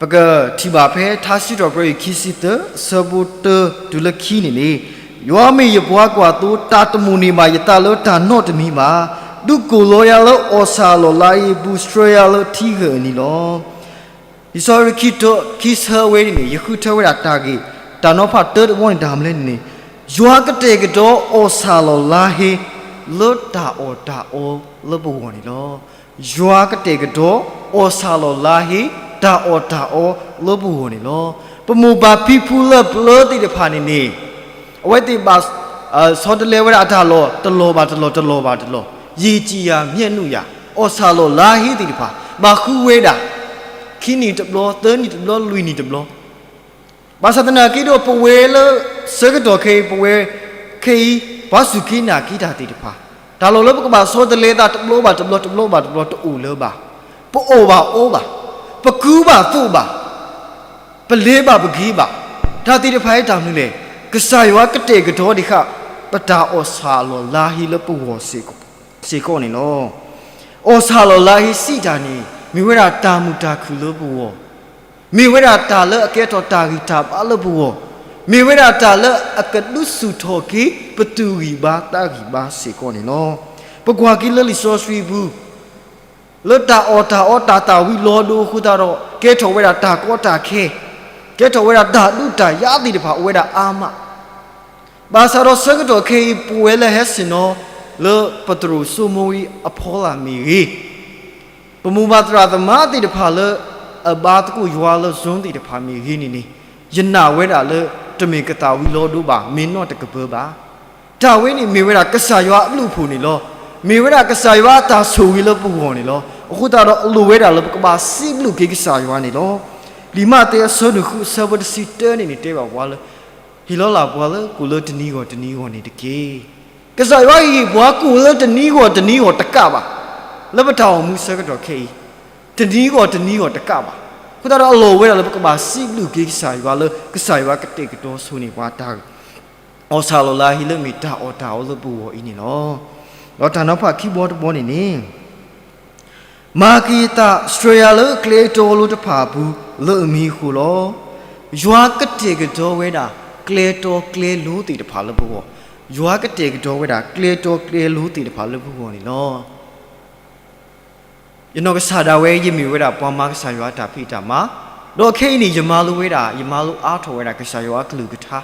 ပကထံၣ်ဘၣ်ဖဲထါစံးထီၣ်ပတြၢၤ ခံဆံသၢ အဆၢဖိတၢတုၤလၢခံန့ၣ်န့ၣ်, ယွၤမ့ၢ်ယပှၤကွၢ်သိ, တၢ်တမိၣ်န့ၢ်ဘၣ်ယသးလၢတၢ်နီတမံၤဘၣ်. ဒုးကိၢ်လီၤယၤလၢအီၣ်ဆၣ်အလီၢ်လါအံၤအပူၤ, ဆှၢယၤလၢထံဂၢၢ်အနံၤလီၤ. လံာ်စီဆှံခံဆၢဝဲန့ၣ်န့ၣ် ယဃုထၢဝဲဒၣ်တၢ်ဂ့ၢ်, တၢ်နီၤဖးတၢတဘီန့ၣ် တၢ်မနုၤလဲၣ်န့ၣ်န့ၣ်, ယွၤကတဲာ်ကတီၤအီၣ်ဆၣ်လီၢ်လါဟ့ လၢတၢ်အီၣ်တၢ်အီလၢပဂီၢ်န့ၣ်လီၤ. ယွၤကတဲာ်ကတီၤအီၣ်ဆၣ်လီၢ်လါဟ့ တၢ်အီၣ်တၢ်အီလၢပဂီၢ်န့ၣ်လီၤ. ပမိၢ်ပၢ်ဖံဖုလၢပျၢၤသ့ၣ်တဖၣ်န့ၣ်န့ၣ်, အဝဲသ့ၣ်ဘၣ် ဆီတလဲဝဲဒၣ်အတၢ်လီၢ် တလီၢ်ဘၣ်တလီၢ် တလီၢ်ဘၣ်တလီၢ်, ယံာ်ကံယၤ မံးနုာ်ယၤ, အီၣ်ဆၣ်လီၢ်လါဟ့သ့ၣ်တဖၣ် ဘၣ်ဃုဝဲဒၣ် ခံနံၣ်တဘျီ သၢနံၣ်တဘျီ လွံၢ်နံၣ်တဘျီ. ဘၣ်ဆၣ်သနာ်က့ဒီး ပဝဲလၢဆၢကတီၢ်ခဲအံၤ ပဝဲခဲအံၤ ပှၤစူၢ်က့ၤနာ်က့ၤတၢ်သ့ၣ်တဖၣ်, တၢ်လီၢ်လၢပကဘၣ်ဆီတလဲသး တဘျီဘၣ်တဘျီ တဘျီဘၣ်တဘျီ တအိၣ်လၢၤဘၣ်. ပအီၣ်ဘၣ်အီဘၣ်, ပကူဘၣ်သိးဘၣ်, ပလဲၤဘၣ်ပဂ့ၤဘၣ်, တၢ်သ့ၣ်တဖၣ်အံၤတၢ်မနုၤလဲၣ်, ကစၢ်ယွၤကတဲာ်ကတီၤတံာ်ဃာ် ပတၢ်အီၣ်ဆၣ်လီၢ်လါဟ့လၢပဂီၢ်စ့ၢ်ကီးန့ၣ်လီၤ. အီၣ်ဆၣ်လီၢ်လါဟ့စံးတၢ်န့ၣ် မ့ၢ်ဝဲဒၣ်တၢ်မုာ်တၢ်ခုၣ်လၢပဂီၢ်, မ့ၢ်ဝဲဒၣ်တၢ်လၢအကဲထီၣ်တၢ်ဂံၢ်တၢ်ဘါလၢပဂီၢ်, မ့ၢ်ဝဲဒၣ်တၢ်လၢအကဒုးဆူၣ်ထီၣ်က့ၤ ပသူၣ်ဂံၢ်ဘါတၢ်ဂံၢ်ဘါစ့ၢ်ကီးန့ၣ်လီၤ. ပကွၢ်က့ၤလၢလံာ်စီဆှံပူၤ လၢတၢ်အီၣ်တၢ်အီတၢ်သၣ်ဝံၤလီၤဒိအဃိသတးဒီး ကဲထီၣ်ဝဲဒၣ်တၢ်ကီတၢ်ခဲ, ကဲထီၣ်ဝဲဒၣ်တၢ်ဒုးတၢ်ယၤသ့ၣ်တဖၣ်အိၣ်ဝဲဒၣ်အါမး. ဘၣ်ဆၣ်ဒီးဆၢကတီၢ်ခဲအံၤ ပဝဲလၢဟဲဆ့ၣ်နီၤလၢပသရိာ်စိမိၤအံၤအဖီလာ်မ့ၢ်ဂ့ၤ, ပမိၢ်ပၢ်သရၣ်သမါသ့ၣ်တဖၣ်လၢ အဘါသကိးယွၤလၢ Zoom သ့ၣ်တဖၣ်မ့ၢ်ဂ့ၤန့ၣ်န့ၣ်, ယနာ်ဝဲဒၣ်လၢ တမ့ၢ်ကသၣ်ဝံၤလီၤဒိဘၣ်, မ့ၢ်နီၢ်တကပၢၤဘၣ်. တၢ်ဝဲန့ၣ်မ့ၢ်ဝဲဒၣ်ကစၢ်ယွၤအဘျုးအဖှိၣ်န့ၣ်လီၤ. မ့ၢ်ဝဲဒၣ်ကစၢ်ယွၤအတၢ်ဆိၣ်ဂ့ၤလၢပဂီၢ်န့ၣ်လီၤ. အဃိသတးဒီးအလိၣ်ဝဲဒၣ်လၢပကဘၣ်စံးဘျုးက့ၤကစၢ်ယွၤန့ၣ်လီၤ. လံာ်မးသဲအဆၢဒိၣ်ဃုအဆၢဖိတဆံတၢန့ၣ်န့ၣ် တဲဘၣ်ပှၤလၢ ဟ့ၣ်လီၤလၢ်ပှၤလၢကိၣ်လၢတနံၤဂီၢ်တနံၤဂီၢ်န့ၣ်တက့ၢ်. ကစၢ်ယွၤဟ့ၣ်ပှၤကိၣ်လၢတနံၤဂီၢ်တနံၤဂီၢ်တကးဘၣ်, လၢပတၢ်အိၣ်မူဆၢကတီၢ်ခဲအံၤ, တနံၤဂီၢ်တနံၤဂီၢ်တကးဘၣ်. အဃိသတးဒီးအလိၣ်ဝဲဒၣ်လၢပကဘၣ်စံးဘျုးက့ၤကစၢ်ယွၤလၢ ကစၢ်ယွၤကတဲာ်ကတီၤဆိၣ်န့ၢ်ပှၤတၢ် အီၣ်ဆၣ်လီၤလါဟ့လၢမ့ၢ်တၢ်အီၣ်တၢ်အီလၢပဂီၢ်အံၤန့ၣ်လီၤ. ဒီးတၢ်နီၤဖးခံဘီတဘီန့ၣ်န့ၣ် မၤက့ၤယသး ဆှၢယၤလၢကျဲတီလိၤတဖၣ်အပူၤ လၢအမံၤအဃိလီၤ. ယွၤကတဲာ်ကတီၤဝဲဒၣ် ကျဲတီကျဲလိၤသ့ၣ်တဖၣ်လၢပဂီၢ်, ယွၤကတဲာ်ကတီၤဝဲဒၣ် ကျဲတီကျဲလိၤသ့ၣ်တဖၣ်လၢပဂီၢ်န့ၣ်လီၤ. ယနီၢ်ကစၢ်ဒၣ်ဝဲ ယမ့ၢ်ဝဲဒၣ်ပှၤမၤကစၢ်ယွၤအတၢ်ဖံးတၢ်မၤ, ဒီးခဲအံၤန့ၣ် ယမၤလိဝဲဒၣ် ယမၤလိအါထီၣ်ဝဲဒၣ်ကစၢ်ယွၤအကလုၢ်ကထါ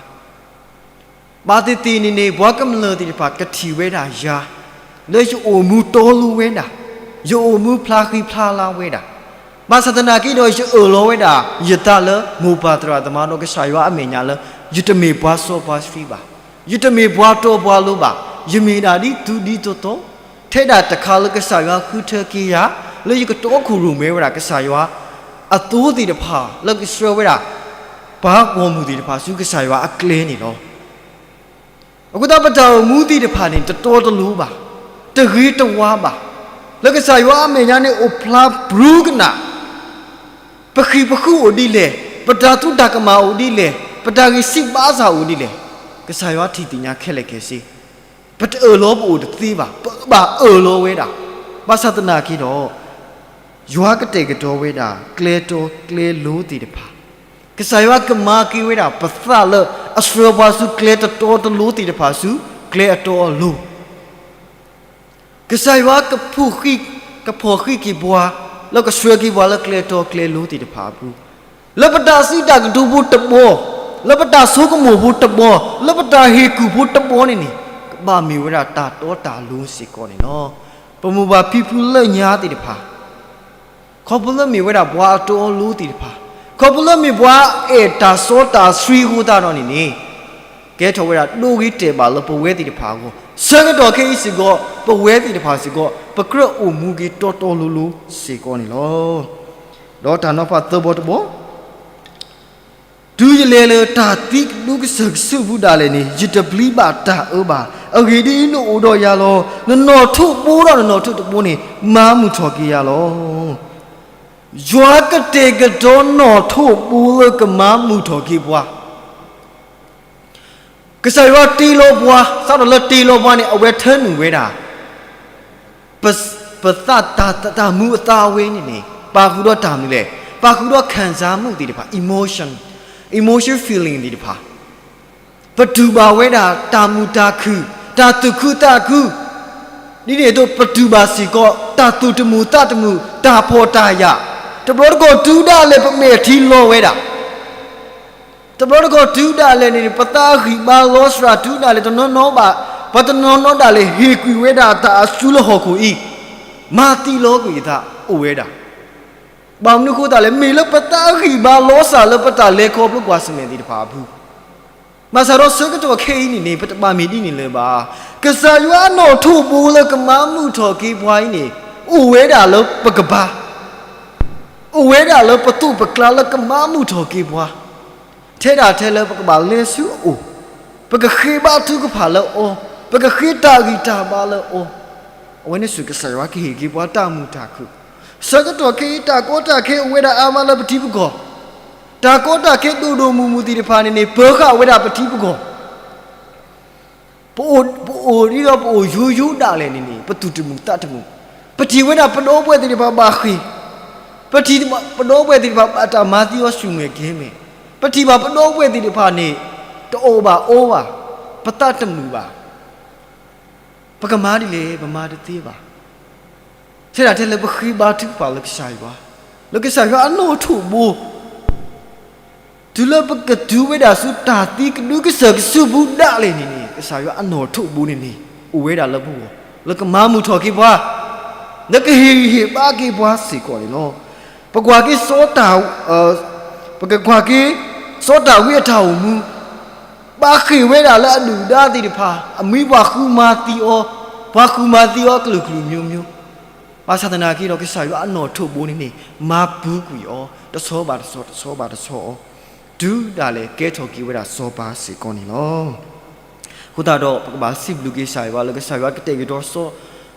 ဘၣ်သ့ၣ်သ့ၣ်န့ၣ်န့ၣ် ပှၤကမျၢၢ်သ့ၣ်တဖၣ်ကထံၣ်ဝဲဒၣ်ယၤ လၢယအိၣ်မူတီလိၤဝဲဒၣ်, ယအိၣ်မူဖျါဃံဖျါလၤဝဲဒၣ်, ဘၣ်ဆၣ်သနာ်က့ဒီး ယအၢၣ်လီၤဝဲဒၣ် ယသးလၢ မိၢ်ပၢ်သရၣ်သမါဒီးကစၢ်ယွၤအမဲာ်ညါလၢ ယတမ့ၢ်ပှၤစီပှၤဆှံဘၣ်, ယတမ့ၢ်ပှၤတီပှၤလိၤဘၣ်, ယမ့ၢ်ဒၣ်ဒ်သိးဒ်သိးသိး, ထဲဒၣ်တခါလၢကစၢ်ယွၤဃုထၢက့ၤယၤ လၢယကတီခိၣ်ရိၣ်မဲဝဲဒၣ်ကစၢ်ယွၤအသိသ့ၣ်တဖၣ် လၢကဆှၢဝဲဒၣ် ပှၤပိာ်မုၣ်သ့ၣ်တဖၣ်ဆူကစၢ်ယွၤအကျဲန့ၣ်လီၤ. အဃိသတးပတၢ်အိၣ်မူသ့ၣ်တဖၣ်န့ၣ် တတီတလိၤဘၣ်, တဂ့ၤတဝါဘၣ်, လၢကစၢ်ယွၤအမဲာ်ညါန့ၣ်အိၣ်ဖျါပရူကနၣ် ပဃံၣ်ပဃုအိၣ်ဒ်လဲၣ်, ပတၢ်သူတၢ်ကမၣ်အိၣ်ဒ်လဲၣ်, ပတၢ်ဂံၢ်စၢ်ဘါစၢ်အိၣ်ဒ်လဲၣ်, ကစၢ်ယွၤထံၣ်သ့ၣ်ညါခဲလၢာ်ခဲဆ့. ပတအၢၣ်လီၤပအိၣ်တသ့ဘၣ်, ပဘၣ်အၢၣ်လီၤဝဲဒၣ်. ဘၣ်ဆၣ်သနာ်က့ဒီး ယွၤကတဲာ်ကတီၤဝဲဒၣ် ကျဲတီကျဲလိၤသ့ၣ်တဖၣ်, ကစၢ်ယွၤကမၤက့ၤဝဲဒၣ်ပသးလၢအဆှၢပှၤဆူကျဲတတီတလိၤသ့ၣ်တဖၣ်ဆူ ကျဲအတီအလိၤ ကစၢ်ယွၤကဖီၣ်ဃံးက့ၤပှၤ လၢကဆှၢက့ၤပှၤလၢကျဲတီကျဲလိၤသ့ၣ်တဖၣ်အပူၤ, လၢပတၢ်စံးတၢ်ကတိၤဖိတဘီ, လၢပတၢ်ဆိကမိၣ်ဖိတဘီ, လၢပတၢ်ဟ့ၣ်ကူၣ်ဖိတဘီန့ၣ်န့ၣ် ကဘၣ်မ့ၢ်ဝဲဒၣ်တၢ်တီတၢ်လိၤစ့ၢ်ကီးန့ၣ်လီၤ. ပမိၢ်ပၢ်ဖံဖုလၢညါသ့ၣ်တဖၣ် ခီဖျိလၢမ့ၢ်ဝဲဒၣ်ပှၤအတီအလိၤသ့ၣ်တဖၣ်, ခီဖျိလၢမ့ၢ်ပှၤအဲၣ်တၢ်စီတၢ်ဆှံအဃိသတးဒီးန့ၣ်န့ၣ်, ကဲထီၣ်ဝဲဒၣ်ဒိဂ့ၤတဲာ်ဘၣ်လၢပဝဲသ့ၣ်တဖၣ်အဂီၢ်, ဆၢကတီၢ်ခဲအံၤစ့ၢ်ကီး ပဝဲသ့ၣ်တဖၣ်စ့ၢ်ကီး ပကြၢးအိၣ်မူက့ၤတီတီလိၤလိၤစ့ၢ်ကီးန့ၣ်လီၤ. ဒီးတၢ်နီၤဖးသၢဘီတဘီ တုၤယလဲၤလၢတၢ်သံကဒုကစၢၢ်ကဆူးပူၤဒၣ်လဲာ်န့ၣ် ယတပျံၤဘၣ်တၢ်အၢဘၣ်. အဂ့ၢ်ဒ်အံၤ, နအိၣ်ဒီးယၤလီၤ. နနီၣ်ထိးဘိဒီးနနီၣ်ထိးတဘိန့ၣ် မၤမုာ်ထီၣ်က့ၤယၤလီၤ. ယွၤကတဲာ်ကတီၤနီၣ်ထိးဘိလၢကမၤမုာ်ထီၣ်က့ၤပှၤ ကစၢ်ယွၤတ့လီၤပှၤ, စးထီၣ်လၢတ့လီၤပှၤန့ၣ် အဝဲထၢနုာ်ဝဲဒၣ် ပသးတၢ်မူအသးဝဲန့ၣ်န့ၣ် ပာ်ဃုာ်ဒီးတၢ်မနုၤလဲၣ်, ပာ်ဃုာ်ဒီးခံစားမှုသ့ၣ်တဖၣ် emotion, emotion feeling သ့ၣ်တဖၣ်, ပတူၢ်ဘၣ်ဝဲဒၣ်တၢ်မုာ်တၢ်ခုၣ်, တၢ်သူၣ်ခုသးခု, ဒ်န့ၣ်အသိး ပတူၢ်ဘၣ်စ့ၢ်ကီး တၢ်သူၣ်တမုာ်သးတမုာ်, တၢ်ဖှီၣ်တၢ်ယာ်, တဘျီတခီၣ်တုၤဒၣ်လဲာ်ပမဲာ်ထံလီၤဝဲဒၣ် တဘျီတခီၣ်တုၤဒၣ်လဲာ်န့ၣ် ပသးအဂံၢ်ဘါလီၤစှၤတုၤဒၣ်လဲာ် တနီၤနီၤဘၣ်, ပှၤတနီၤနီၤဒၣ်လဲာ်ဟ့ၣ်ကွံာ်ဝဲဒၣ်တၢ်အစုလၢဟီၣ်ခိၣ်အံၤ, မၤသံလီၤကွံာ်အသးအိၣ်ဝဲဒၣ်. ဘၣ်မနုၤအဃိသတးလဲၣ်, မ့ၢ်လၢပသးအဂံၢ်ဘါလီၤစှၤလၢပတၢ်လဲၤခီဖျိကွၢ်ဆၢၣ်မဲာ်သ့ၣ်တဖၣ်အပူၤ, ဘၣ်ဆၣ်ဒီးဆၢကတီၢ်ခဲအံၤန့ၣ်န့ၣ် ပတဘၣ်မ့ၢ်ဒ်န့ၣ်လၢၤဘၣ်. ကစၢ်ယွၤအနီၣ်ထိးဘိလၢကမၤမုာ်ထီၣ်က့ၤပှၤအံၤန့ၣ် အိၣ်ဝဲဒၣ်လၢပကဘါ အိၣ်ဝဲဒၣ်လၢပသိးပကျါလၢကမၤမုာ်ထီၣ်က့ၤပှၤ, ထဲဒၣ်ထဲလၢပကဘၣ်လဲၤဆူအအိၣ်, ပကဃ့ဘါထုကဖၣ်လၢအီၤ, ပကဃ့တၢ်ဂံၢ်တၢ်ဘါလၢအီၤ, အဝဲန့ၣ်ဆူကစၢ်ယွၤကဟ့ၣ်က့ၤပှၤတၢ်မုာ်တၢ်ခုၣ်. ဆၢကတီၢ်ခဲအံၤ တၢ်ကီတၢ်ခဲအိၣ်ဝဲဒၣ်အါမးလၢပထံပကီၢ်, တၢ်ကီတၢ်ခဲဒိၣ်ဒိၣ်မုၢ်မုၢ်သ့ၣ်တဖၣ်န့ၣ်န့ၣ် ပၢဃာ်ဝဲဒၣ်ပထံပကီၢ် ပအိၣ်ဒ်သိးပအိၣ်ယိယိဒၣ်လဲာ်န့ၣ်န့ၣ် ပသူၣ်တမုာ်သးတမုာ်, ပထံၣ်ဝဲဒၣ်ပဒီပုၢ်ဝဲၢ်သ့ၣ်တဖၣ်ဘၣ်ဃ့ၢ်, ပထံၣ်ပဒီပုၢ်ဝဲၢ်သ့ၣ်တဖၣ်ဘၣ်တၢ်မၤသံအီၤဆူၣ်မဲာ်ကဲၤမဲာ်, ပထံၣ်ဘၣ်ပဒီပုၢ်ဝဲၢ်သ့ၣ်တဖၣ်န့ၣ် တအီၣ်ဘၣ်အီဘၣ်, ပသးတမုာ်ဘၣ်, ပကမၤဒ်လဲၣ် ပမၤတသ့ဘၣ်. ထဲဒၣ်ထဲလၢပဃ့ဘါထုကဖၣ်လၢကစၢ်ယွၤ, လၢကစၢ်ယွၤအနီၣ်ထိးဘိ တုၤလၢပကတုၤဝဲဒၣ်ဆူတၢ်သံကဒုကစၢၢ်ကဆူးပူၤဒၣ်လဲာ်န့ၣ်န့ၣ် ကစၢ်ယွၤအနီၣ်ထိးဘိန့ၣ်န့ၣ် အိၣ်ဝဲဒၣ်လၢပဂီၢ်, လၢကမၤမုာ်ထီၣ်က့ၤပှၤ, လၢကဟ့ၣ်ဂံၢ်ဟ့ၣ်ဘါက့ၤပှၤစ့ၢ်ကီးန့ၣ်လီၤ. ပကွၢ်က့ၤစီၤတၢ်, ပကကွၢ်က့ၤ စီၤတၢ်ဝံအတၢ်အိၣ်မူ, ဘၣ်ဃ့ၢ်ဝဲဒၣ်လၢအဒုၣ်အဒါသ့ၣ်တဖၣ်, အမံၤပှၤဃုမၤသံအီၤ, ပှၤဃုမၤသံအီၤကလုာ်ကလုာ်မျိုးမျိုး, ဘၣ်ဆၣ်သနာ်က့ဒီး ကစၢ်ယွၤအနီၣ်ထိးဘိန့ၣ်န့ၣ် မၤပူၤကွံာ်အီၤ တဆီဘၣ်တဆီ တဆီဘၣ်တဆီအီၤ, တုၤဒၣ်လဲာ်ကဲထီၣ်က့ၤဝဲဒၣ်စီၤပၤစ့ၢ်ကီးန့ၣ်လီၤ. အဃိသတးဒီး ပကဘၣ်စံးဘျုးက့ၤကစၢ်ယွၤလၢကစၢ်ယွၤကတဲာ်ကတီၤစီ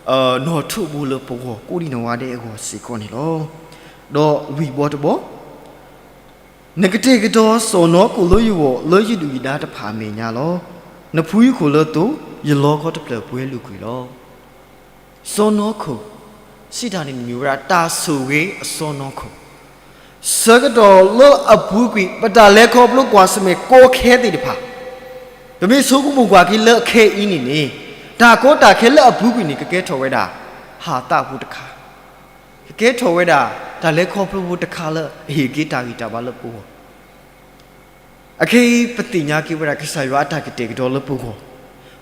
ၤ, နီၣ်ထိးဘိလၢပဂီၢ် ကိးဒံးနီၢ်ဂၤဒဲးအဂီၢ်စ့ၢ်ကီးန့ၣ်လီၤ. ဒီးလွံၢ်ဘီတဘီ နကတဲာ်ကတီၤစီၢ်နီၤခိၣ်လၢယဂီၢ် လၢယဒုၣ်ယဒါတဖၣ်အမဲာ်ညါလီၤ. နဖုယခိၣ်လၢသိး ယလီခီတဖျၢၣ်ပှဲၤလုာ်ကွံာ်လီၤ. စီၢ်နီၤခိၣ်, စံးတၢ်န့ၣ်မ့ၢ်ဝဲဒၣ်တၢ်ဆိၣ်ဂ့ၤအစီၢ်နီၤခိၣ်, ဆၢကတီၢ်လၢအပူၤကွံာ် ပတၢ်လဲၤခီဖျိကွၢ်ဆၢၣ်မဲာ်ကီခဲသ့ၣ်တဖၣ်, ပမ့ၢ်ဆိကမိၣ်ကွၢ်က့ၤလၢအခဲအံၤန့ၣ်န့ၣ်, တၢ်ကီတၢ်ခဲလၢအပူၤကွံာ်န့ၣ် ကကဲထီၣ်ဝဲဒၣ် ဟးသးဖိတခါ ကကဲထီၣ်ဝဲဒၣ် တၢ်လဲၤခီဖျိဖိတခါလၢအဟ့ၣ်က့ၤတၢ်ဂံၢ်တၢ်ဘါလၢပဂီၢ်. အခဲအံၤ ပသ့ၣ်ညါက့ၤဝဲဒၣ် ကစၢ်ယွၤအတၢ်ကတဲာ်ကတီၤလၢပဂီၢ်,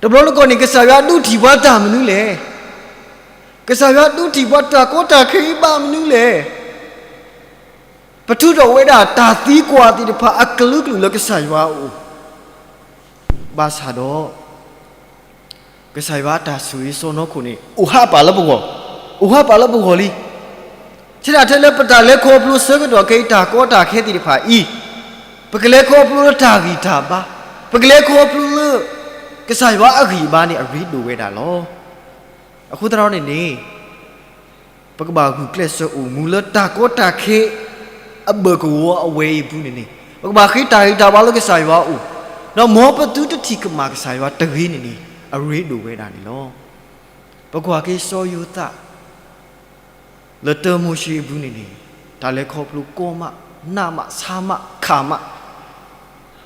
တဘျီတခီၣ်န့ၣ် ကစၢ်ယွၤဒုးထံၣ်ပှၤတၢ်မနုၤလဲၣ်. ကစၢ်ယွၤဒုးထံၣ်ပှၤတၢ်ကီတၢ်ခဲအံၤဘၣ်မနုၤလဲၣ်. ပထုးထီၣ်ဝဲဒၣ်တၢ်သံကွၢ်သ့ၣ်တဖၣ်အကလုာ်ကလုာ်လၢကစၢ်ယွၤအအိၣ်, ဘၣ်ဆၣ်ဒီး ကစၢ်ယွၤအတၢ်ဆိၣ်ဂ့ၤစီၢ်နီၤခိၣ်န့ၣ် အိၣ်ဟးပာ်လၢပဂီၢ်, အိၣ်ဟးပာ်လၢပဂီၢ်လံ. ထဲဒၣ်ထဲလၢပတၢ်လဲၤခီဖျိဆၢကတီၢ်ခဲအံၤ တၢ်ကီတၢ်ခဲသ့ၣ်တဖၣ်အံၤ, ပကလဲၤခီဖျိလၢတၢ်ဂံၢ်တၢ်ဘါ, ပကလဲၤခီဖျိလၢ ကစၢ်ယွၤအဂံၢ်အဘါန့ၣ် အရ့ဒိၣ်ဝဲဒၣ်လီၤ. အဃိသတးဒီးန့ၣ်န့ၣ် ပကဘၣ်ဂုာ်ကျဲးစၢးအိၣ်မူလၢတၢ်ကီတၢ်ခဲ အဘၢၣ်ကဝီၤအဝဲအံၤအပူၤန့ၣ်န့ၣ်, ပကဘၣ်ဃ့တၢ်ဂံၢ်တၢ်ဘါလၢကစၢ်ယွၤအအိၣ်, ဒီးမ်ပသုတထံၣ်ကမၣ်ကစၢ်ယွၤတဂ့ၤန့ၣ်န့ၣ် အရ့ဒိၣ်ဝဲဒၣ်န့ၣ်လီၤ. ပကွၢ်က့ၤစီၤယိၤသး လၢတၢမိၤၡ့အပူၤန့ၣ်န့ၣ်, တၢ်လဲၤခီဖျိကီမး, နးမး, ဆါမး, ခးမး,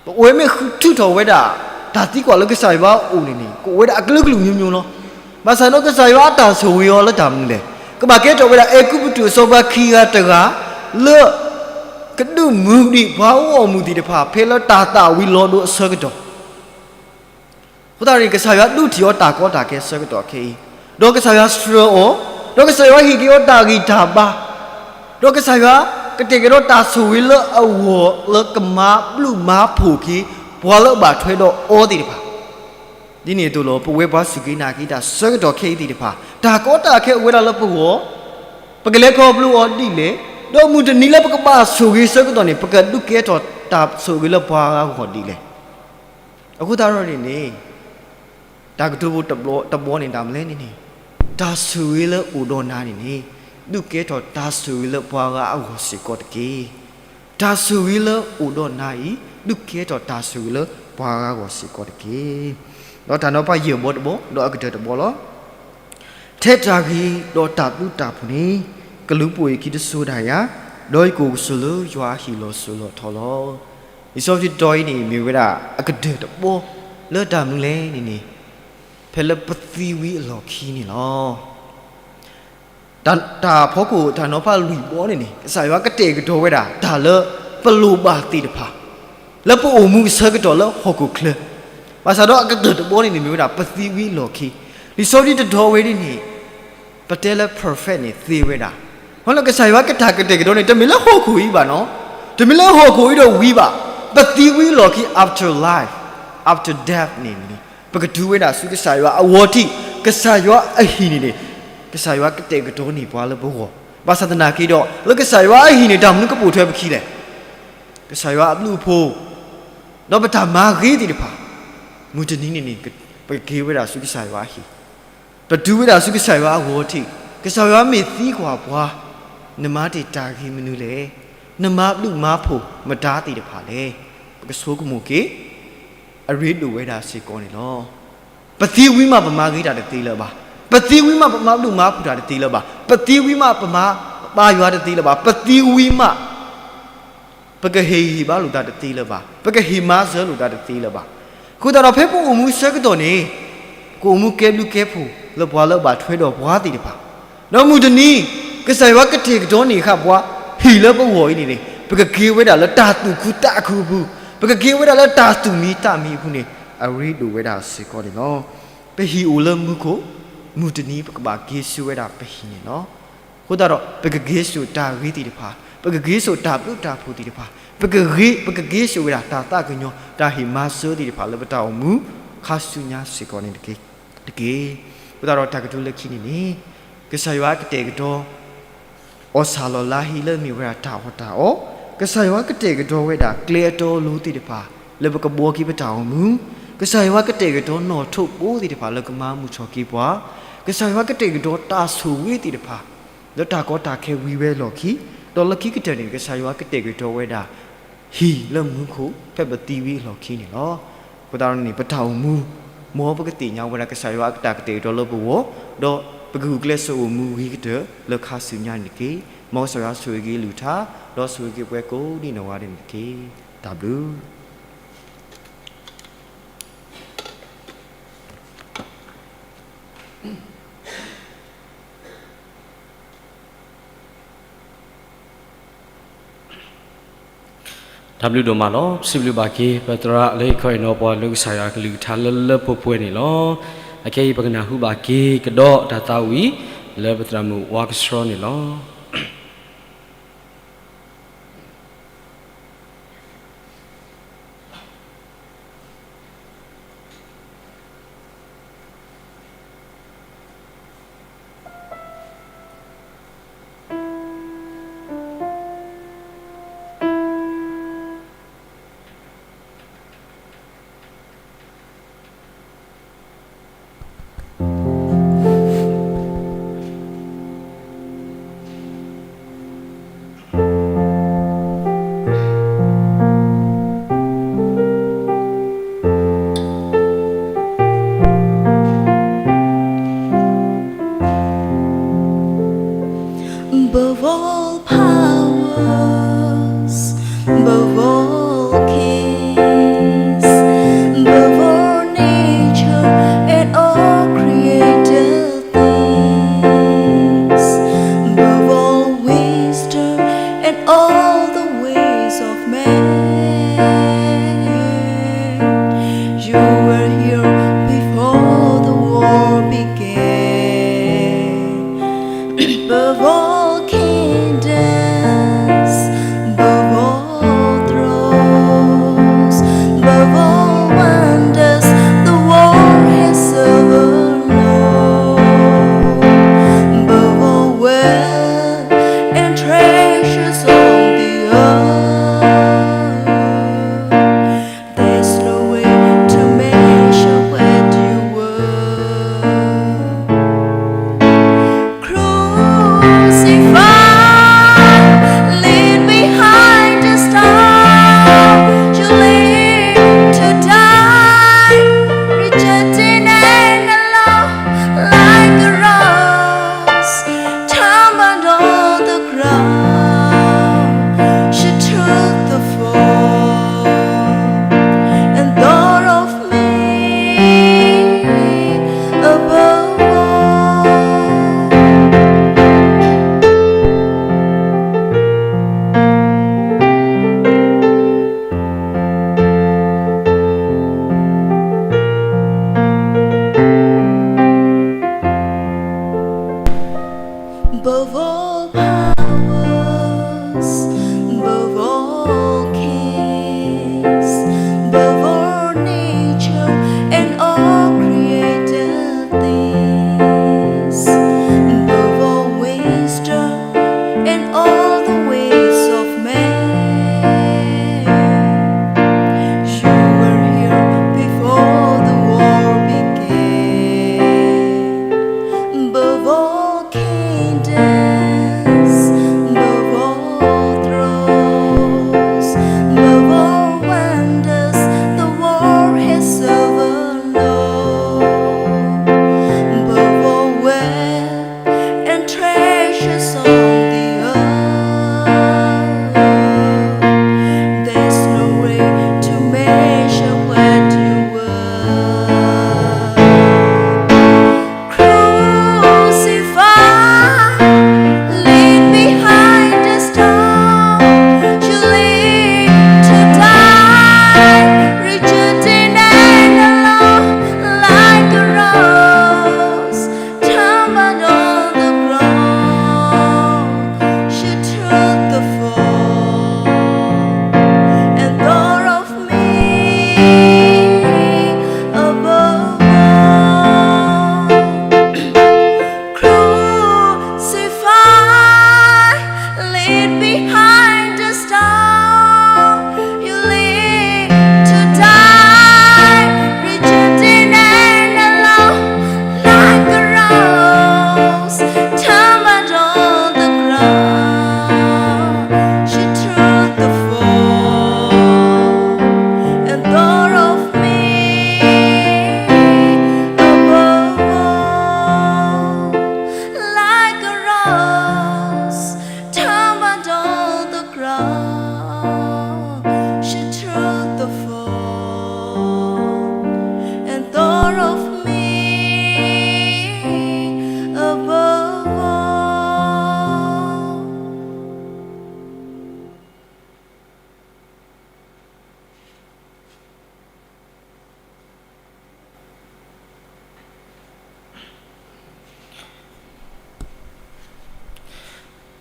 ပဝဲမ့ၢ်ဃုထူၣ်ထီၣ်ဝဲဒၣ် တၢ်သံကွၢ်လၢကစၢ်ယွၤအအိၣ်န့ၣ်န့ၣ် ကအိၣ်ဝဲဒၣ်အကလုာ်ကလုာ်မျိုးမျိုးလီၤ. ဘၣ်ဆၣ်ဒီးကစၢ်ယွၤအတၢ်ဆိၣ်ဂ့ၤအီၤလၢတၢ်မနုၤလဲၣ်. ကဘၣ်ကဲထီၣ်ဝဲဒၣ် အဲၤကူပတူးအစီၤပၤခံဂၤတဂၤ လၢ ကဒုးမုၢ်ဒံးပှၤအိၣ်အီၣ်မူးသ့ၣ်တဖၣ် ဖဲလၢတၢ်သၣ်ဝံၤလီၤဒိအဆၢကတီၢ် အဃိသတးန့ၣ် ကစၢ်ယွၤဒုးထံၣ်အီၤတၢ်ကီတၢ်ခဲအဆၢကတီၢ်ခဲအံၤ, ဒီးကစၢ်ယွၤဆှၢအီၤ, ဒီးကစၢ်ယွၤဟ့ၣ်က့ၤအီၤတၢ်ဂံၢ်တၢ်ဘါ, ဒီးကစၢ်ယွၤကတဲာ်ကတီၤတၢ်ဆိၣ်ဂ့ၤလၢအဂီၢ်လၢကမၤဘျုးမၤဖှိၣ်က့ၤ ပှၤလၢအဘၣ်ထွဲဒီးအီၤသ့ၣ်တဖၣ် ဒ်န့ၣ်အသိးလီၤ. ပဝဲပှၤစူၢ်က့ၤနာ်က့ၤတၢ်ဆၢကတီၢ်ခဲအံၤသ့ၣ်တဖၣ် တၢ်ကီတၢ်ခဲအိၣ်ဝဲဒၣ်လၢပဂီၢ်, ပကလဲၤခီဖျိအီၤဒ်လဲၣ်, ဒီးမုၢ်တနံၤလၢပကဘၣ်ဆိၣ်ဂ့ၤဆၢကတီၢ်န့ၣ် ပကဒုးကဲထီၣ်တၢ်ဆိၣ်ဂ့ၤလၢပှၤဂၤအဂီၢ်ဒ်လဲၣ်. အဃိသတးဒီးန့ၣ်န့ၣ် တၢ်ကတိၤဖိတဘီန့ၣ် တၢ်မနုၤလဲၣ်န့ၣ်န့ၣ်, တၢ်ဆိၣ်ဂ့ၤလၢအိၣ်ဒီးနၤန့ၣ်န့ၣ် ဒုးကဲထီၣ်တၢ်ဆိၣ်ဂ့ၤလၢပှၤဂၤအဂီၢ်စ့ၢ်ကီးတက့ၢ်. တၢ်ဆိၣ်ဂ့ၤလၢအိၣ်ဒီးနၤအံၤ ဒုးကဲထီၣ်တၢ်ဆိၣ်ဂ့ၤလၢပှၤဂၤအဂီၢ်စ့ၢ်ကီးတက့ၢ်. ဒီးတၢ်နီၤဖးယဲၢ်ဘီတဘီ ဒီးအကတၢၢ်တဘီလီၤ. ထဲတၢ်ဂ့ၤဒီးတၢ်ဘျုးတၢ်ဖှိၣ်န့ၣ် ကလူၤပိာ်ယခံတစိၤဒၣ်ယၤ, ဒီးယကအိၣ်ကဆိးလၢယွၤအဟံၣ်လီၤစိၤလီၤထီလီၤ. လံာ်စီဆှံတတီၤအံၤန့ၣ် မ့ၢ်ဝဲဒၣ်အကတၢၢ်တဘီ လၢတၢ်မနုၤလဲၣ်န့ၣ်န့ၣ်, ဖဲလၢပသံဝံၤအလီၢ်ခံန့ၣ်လီၤ. တၢ်, တၢ်ဖီခိၣ်တၢ်နီၤဖးလွံၢ်ဘီန့ၣ်န့ၣ် ကစၢ်ယွၤကတဲာ်ကတီၤဝဲဒၣ် တၢ်လၢပလိၣ်ဘၣ်သ့ၣ်တဖၣ် လၢပအိၣ်မူအဆၢကတီၢ်လၢဟီၣ်ခိၣ်ချၢ, ဘၣ်ဆၣ်ဒီးအကတၢၢ်တဘီန့ၣ်န့ၣ် မ့ၢ်ဝဲဒၣ်ပသံဝံၤအလီၢ်ခံ, လံာ်စီဆှံတတီၤဝဲဒၣ်န့ၣ် ပတဲလၢ prophet န့ၣ် သ့ဝဲဒၣ်, မ့ၢ်လၢကစၢ်ယွၤကတၢ်ကတဲာ်ကတီၤန့ၣ် တမ့ၢ်လၢဟီၣ်ခိၣ်အံၤဘၣ်နီၤ, တမ့ၢ်လၢဟီၣ်ခိၣ်အံၤဒီးဝံၤဘၣ်, ပသံဝံၤအလီၢ်ခံ after life, after death န့ၣ်န့ၣ် ပကတုၤဝဲဒၣ်ဆူကစၢ်ယွၤအဂီၢ်ထံး, ကစၢ်ယွၤအဟံၣ်န့ၣ်န့ၣ်, ကစၢ်ယွၤကတဲာ်ကတီၤန့ၢ်ပှၤလၢပဂီၢ်, ဘၣ်ဆၣ်သနာ်က့ဒီး လၢကစၢ်ယွၤအဟံၣ်န့ၣ် တၢ်မနုၤကပိာ်ထွဲပခံလဲၣ်, ကစၢ်ယွၤအဘျုးအဖှိၣ်, ဒီးပတၢ်မၤဂ့ၤသ့ၣ်တဖၣ်, မုၢ်တနံၤန့ၣ်န့ၣ် ပကက့ၤဝဲဒၣ်ဆူကစၢ်ယွၤအဟံၣ်, ပတုၤဝဲဒၣ်ဆူကစၢ်ယွၤအဂီၢ်ထံး, ကစၢ်ယွၤမ့ၢ်သံကွၢ်ပှၤ, နမၤတ့ၢ်တၢ်ဂ့ၤမနုၤလဲၣ်, နမၤဘျုးမၤဖှိၣ်မတၤသ့ၣ်တဖၣ်လဲၣ်, ပကဆိကမိၣ်က့ၤ အရ့ဒိၣ်ဝဲဒၣ်စ့ၢ်ကီးန့ၣ်လီၤ. ပသံဝံၤမးပမၤဂ့ၤတၢ်တသ့လၢၤဘၣ်, ပသံဝံၤမးပမၤဘျုးမၤဖှိၣ်တၢ်တသ့လၢၤဘၣ်, ပသံဝံၤမးပမၤဘါယွၤတသ့လၢၤဘၣ်, ပသံဝံၤမး ပကဟ့ၣ်ဂံၢ်ဟ့ၣ်ဘါလိာ်သးတသ့လၢၤဘၣ်, ပကဟ့ၣ်မၤစၢၤလိာ်သးတသ့လၢၤဘၣ်. အဃိသတးဒီးဖဲပအိၣ်မူဆၢကတီၢ်န့ၣ်, ကအိၣ်မူကဲဘျုးကဲဖှိၣ်လၢပှၤလၢအဘၣ်ထွဲဒီးပှၤသ့ၣ်တဖၣ်, ဒီးမုၢ်တနံၤ ကစၢ်ယွၤကတဲာ်ကတီၤန့ၢ်ဃာ်ပှၤ ဟံၣ်လၢပဂီၢ်အံၤန့ၣ်န့ၣ် ပကက့ၤဝဲဒၣ်လၢတၢ်သူၣ်ခုသးခုအပူၤ, ပကက့ၤဝဲဒၣ်လၢတၢ်သူၣ်မံသးမံအပူၤန့ၣ် အရ့ဒိၣ်ဝဲဒၣ်စ့ၢ်ကီးန့ၣ်လီၤ. ပဟံၣ်အိၣ်လၢမူခိၣ်, မုၢ်တနံၤပကဘၣ်က့ၤဆူဝဲဒၣ်ပဟံၣ်န့ၣ်လီၤ. အဃိသတးဒီး ပကက့ၤစိာ်တၢ်ဂ့ၤသ့ၣ်တဖၣ်, ပကက့ၤစိာ်တၢ်ဘျုးတၢ်ဖှိၣ်သ့ၣ်တဖၣ်, ပကဂ့ၤ, ပကက့ၤစိာ်ဝဲဒၣ်တၢ်သးကညီၤ တၢ်ဟ့ၣ်မၤစၢၤသ့ၣ်တဖၣ်လၢပတၢ်အိၣ်မူ ခါဆူညါစ့ၢ်ကီးန့ၣ်တက့ၢ်. အဃိသတးဒီးတၢ်ကတိၤလၢခံန့ၣ်န့ၣ်, ကစၢ်ယွၤကတဲာ်ကတီၤ အီၣ်ဆၣ်လီၤလါဟ့လၢမ့ၢ်ဝဲဒၣ်တၢ်အီၣ်တၢ်အီ, ကစၢ်ယွၤကတဲာ်ကတီၤဝဲဒၣ်ကျဲအတီအလိၤသ့ၣ်တဖၣ် လၢပကဘှီက့ၤပတၢ်အိၣ်မူ, ကစၢ်ယွၤကတဲာ်ကတီၤနီၣ်ထိးဘိသ့ၣ်တဖၣ်လၢကမၤမုာ်ထီၣ်က့ၤပှၤ, ကစၢ်ယွၤကတဲာ်ကတီၤတၢ်ဆိၣ်ဂ့ၤသ့ၣ်တဖၣ် လၢတၢ်ကီတၢ်ခဲဝံၤဝဲအလီၢ်ခံ, ဒီးလၢခံကတၢၢ်န့ၣ် ကစၢ်ယွၤကတဲာ်ကတီၤဝဲဒၣ် ဟံၣ်လၢမူခိၣ် ဖဲပသံဝံၤအလီၢ်ခံန့ၣ်လီၤ. အဃိသတးဒီးန့ၣ် ပတၢ်အိၣ်မူ မ်ပကသ့ၣ်ညါဝဲဒၣ်ကစၢ်ယွၤအတၢ်ကတဲာ်ကတီၤလၢပဂီၢ်, ဒီးပကဂုာ်ကျဲးစၢးအိၣ်မူဂ့ၤကတၢၢ်လၢခါဆူညါန့ၣ်တက့ၢ်. မ်ကစၢ်ယွၤဆိၣ်ဂ့ၤက့ၤအကလုၢ်ကထါ, ဒီးဆိၣ်ဂ့ၤက့ၤပှၤကိးဒံနီၢ်ဂၤဒဲးန့ၣ်တက့ၢ်. တၢ်ဘျုးတၢ်ဘျုးဒိၣ်မးလီၤ. ပစံးဘျုးဘၣ်က့ၤ ပသရၣ်လၢဟ့ၣ်ခီဟ့ၣ်နီၤပှၤလၢကစၢ်ယွၤအကလုၢ်ကထါလၢလၢပှဲၤပှဲၤန့ၣ်လီၤ. အခဲအံၤပကနၢ်ဟူဘၣ်က့ၤကဒီးတၢ်သးဝံၣ် လၢပသရၣ်မုၣ်ဝါကဆှီန့ၣ်လီၤ.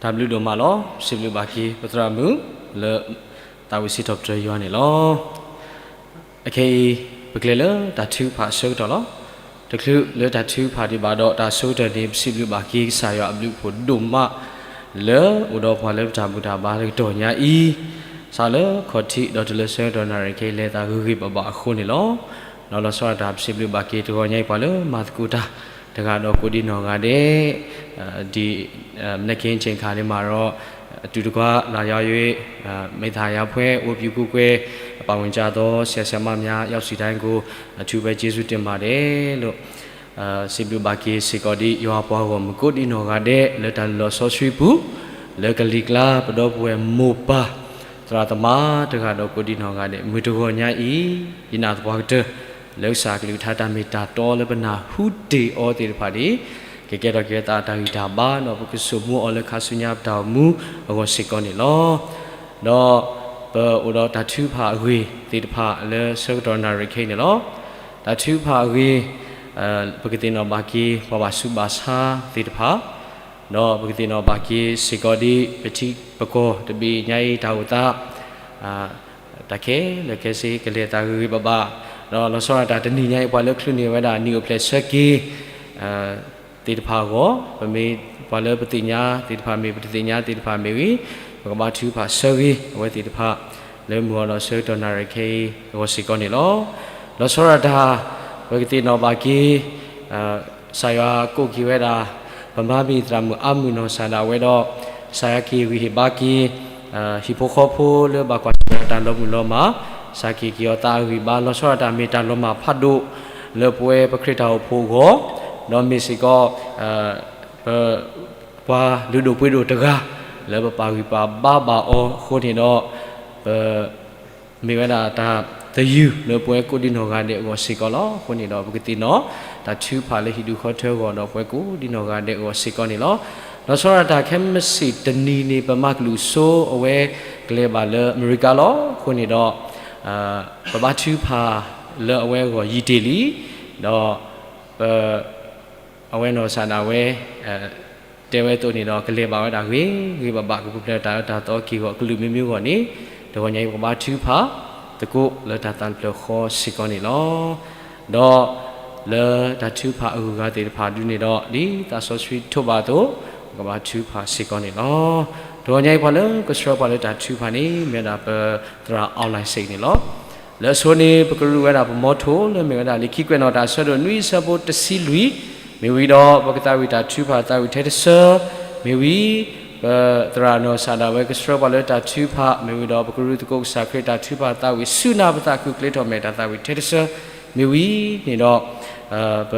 တၢ်ဘျုးဒိၣ်မးလီၤ. စံးဘျုးဘၣ်က့ၤပသရၣ်မုၣ်လၢ သးဝံၣ်စံးထီၣ်ပတြၢၤယွၤန့ၣ်လီၤ. အခဲအံၤ ပကျဲၤလၢတၢ်ထုကဖၣ်အဆၢကတီၢ်လီၤ. တချုးလၢတၢ်ထုကဖၣ်ဒံးဘၣ်ဒီး တၢ်အဆိကတၢၢ်န့ၣ် ပစံးဘျုးဘၣ်က့ၤကစၢ်ယွၤအဘျုးအဖှိၣ်ဒိၣ်မး လၢအိၣ်ဒီးပှၤလၢပတၢ်ဘူၣ်တၢ်ဘါတကတီၢ်ညါအံၤ, စးလၢခီၣ်ထံးဒီးတုၤလၢဆၢကတီၢ်နၣ်ရံၣ်ခဲအံၤ လဲၤသးဂ့ၤဂ့ၤဘၣ်ဘၣ်အဃိန့ၣ်လီၤ. ဒီးလီၤဆီဒၣ်တၢ် ပစံးဘျုးဘၣ်က့ၤတဂီၤညါအံၤ ပှၤလၢမၤသကိးတၢ် တဂၤဒီးကိးဒံနီၢ်ဂၤဒဲး, ဒ် မနက်ခင်းချိန်ခါလေးမှာတော့ အတူတကွ လာရောက်၍ မိသားစုအဖွဲ့ ဝတ်ပြုကိုးကွယ် ပါဝင်ကြသော ဆရာဆရာမများ ရောက်ရှိတိုင်းကို အထူးပဲကျေးဇူးတင်ပါတယ်လို့ စံးဘျုးဘၣ်က့ၤစ့ၢ်ကီးဒ် ယွၤပှၤဂီၢ်မုၢ်ကိးဒံနီၢ်ဂၤဒဲး လၢတၢ်လုၢ်လီၢ်စီဆှံပူၤ လၢကလံၤကျါ ပဒီပုၢ်ဝဲၢ်မိၢ်ပၢ် သရၣ်သမါတဂၤဒီးကိးဒံနီၢ်ဂၤဒဲး မုၢ်တဂီၤညါအံၤ ယနာ်သပှၢ်ကတၢၢ် လၢကစၢ်အကလုၢ်ကထါတၢ်မ့ၢ်တၢ်တီလၢပနၢ်ဟူတ့ၢ်အီၤသ့ၣ်တဖၣ်န့ၣ် ကကဲထီၣ်က့ၤသးတၢ်ဂံၢ်တၢ်ဘါ ဒီးပကဆိၣ်မူအီၤလၢခါဆူညါပတၢ်အိၣ်မူအဂီၢ်စ့ၢ်ကီးန့ၣ်လီၤ. ဒီးပအိၣ်ဒီးတၢ်ထုကဖၣ်အဂ့ၢ်သ့ၣ်တဖၣ်လၢဆၢကတီၢ်နၣ်ရံၣ်ခဲအံၤန့ၣ်လီၤ. တၢ်ထုကဖၣ်အဂ့ၢ် ပကသ့ၣ်နီၣ်ဘၣ်က့ၤပှၤဘၣ်ဆူးဘၣ်ဆါသ့ၣ်တဖၣ်, ဒီးပကသ့ၣ်နီၣ်ဘၣ်က့ၤစ့ၢ်ကီးဒ် ပထံပကီၢ်တဘ့ၣ်ညါအံၤတၢ်အိၣ်သး တၢ်ခဲလၢာ်ခဲဆ့ ကလဲၤသးဂ့ၤဂ့ၤဘၣ်ဘၣ်, ဒီးလီၤဆီဒၣ်တၢ်တနံၤညါအံၤ ပှၤလၢချုးန့ၢ်ဝဲဒၣ်နံၣ်အိၣ်ဖျဲၣ်ဆၢက့ၤ သ့ၣ်တဖၣ်အဂီၢ်, ပမ့ၢ်ပှၤလၢပသ့ၣ်ညါသ့ၣ်တဖၣ်မ့ၢ်ပတသ့ၣ်ညါသ့ၣ်တဖၣ်မ့ၢ်ဂ့ၤ, ပကဘါထုကဖၣ်ဆၢဂ့ၤအဝဲသ့ၣ်တဖၣ် လၢမုၢ်အီၤဒီးဆၢကတီၢ်နၣ်ရံၣ်ခဲအံၤအဂီၢ်စ့ၢ်ကီးန့ၣ်လီၤ. လီၤဆီဒၣ်တၢ် ပကသ့ၣ်နီၣ်ဘၣ်က့ၤ ကစၢ်ယွၤကိးက့ၤဝဲဒၣ် ပမါမံၤသရၣ်မုၣ်အါမုၢ်နီၢ်စၢ်ဒၣ်ဝဲဒီး ကစၢ်ယွၤက့ၤဂံၢ်ဟ့ၣ်ဘါက့ၤ ဟံၣ်ဖိဃီဖိလၢဘၣ်ကွၢ်ဆၢၣ်မဲာ်တၢ်လီၤမုၢ်လီၤမၢ်, ကစၢ်က့ၤက့ၤအီၤသးအဂံၢ်ဘါ လီၤဆီဒၣ်တၢ်မ့ၢ်တၢ်လီၤမၢ်ဖးဒိၣ် လၢပဝဲပခရံာ်တၢ်အိၣ်ဖှိၣ်အဂီၢ်, ဒီးမ့ၢ်စ့ၢ်ကီး ပ ပှၤလုၢ်ဒိၣ်ပှ့ၤဒိၣ်တဂၤ လၢပပာ်ဂံၢ်ပာ်ဘါဘၣ်အီၤအဃိန့ၣ်ဒီး ပ မ့ၢ်ဝဲဒၣ်တၢ်သယုၢ်လၢပဝဲကိးဒံနီၢ်ဂၤဒဲးအဂီၢ်စ့ၢ်ကီးလီၤ. အဃိန့ၣ်ဒီး ပကသ့ၣ်နီၣ် တၢ်ထုကဖၣ်လၢဟံၣ်ဒူၣ်ဃီထၢအဂီၢ်ဒီး ပဝဲကိးဒံနီၢ်ဂၤဒဲးအဂီၢ်စ့ၢ်ကီးန့ၣ်လီၤ. လီၤဆီဒၣ်တၢ်ခဲမုၢ်ဆ့ၣ်တနံၤန့ၣ် ပမၤကလုၢ်ဆိအဝဲကလဲၤဘၣ်လၢအမဲရကၤလီၤ. အဃိန့ၣ်ဒီး ပဘါထုကဖၣ်လၢအဝဲအဂီၢ်ယံာ်တ့ၢ်လံ, ဒီး ပ အဝဲနီၢ်စၢ်ဒၣ်ဝဲ တဲဝဲအသိးန့ၣ်ဒီး ကလဲၤဘၣ်ဝဲဒၣ်ဂ့ၤဂ့ၤဘၣ်ဘၣ် ကပူၤဖျဲးတၢ်အၢတၢ်သီက့ၢ်ဂီၤကလုာ်မ့ၢ်မ့ၢ်အဂီၢ်န့ၣ် တဂီၤညါအံၤပကဘါထုကဖၣ်သကိးလၢတၢ်သးတဖျၢၣ်ဃီစ့ၢ်ကီးန့ၣ်လီၤ. ဒီးလၢတၢ်ထုကဖၣ်အဂုၤအဂၤသ့ၣ်တဖၣ်ဒုန့ၣ်ဒီး ဒ်သးစီဆှံထိးဘၣ်အသိး ပကဘါထုကဖၣ်စ့ၢ်ကီးန့ၣ်လီၤ. တဂီၤညါအံၤပှၤလၢကဆှၢပှၤလၢတၢ်ထုကဖၣ်န့ၣ် မ့ၢ်ဝဲဒၣ်ပသရၣ် အောင်လှိုင်စိန် န့ၣ်လီၤ. လၢအဆိန့ၣ် ပကရူၢ်ဝဲဒၣ်ပမီထိလၢမ့ၢ်ဝဲဒၣ်လံာ်ခံကွဲးနီၣ်တၢ်အဆၢဒိၣ်နွံအဆၢဖိတဆံလွံၢ်, မ့ၢ်ဝံၤဒီး ပကသးဝံၣ်တၢ်ထုကဖၣ်သးဝံၣ်ထဲတဆၢ, မ့ၢ်ဝံၤ ပသရၣ်နီၢ်စၢ်ဒၣ်ဝဲကဆှၢပှၤလၢတၢ်ထုကဖၣ်, မ့ၢ်ဝံၤဒီး ပကရူၢ်သကိးကစၢ်ခရံာ်တၢ်ထုကဖၣ်သးဝံၣ်ဆူနၢ်ပသးခုးကျဲထီၣ်မဲာ်တၢ်သးဝံၣ်ထဲတဆၢ, မ့ၢ်ဝံၤန့ၣ်ဒီး ပ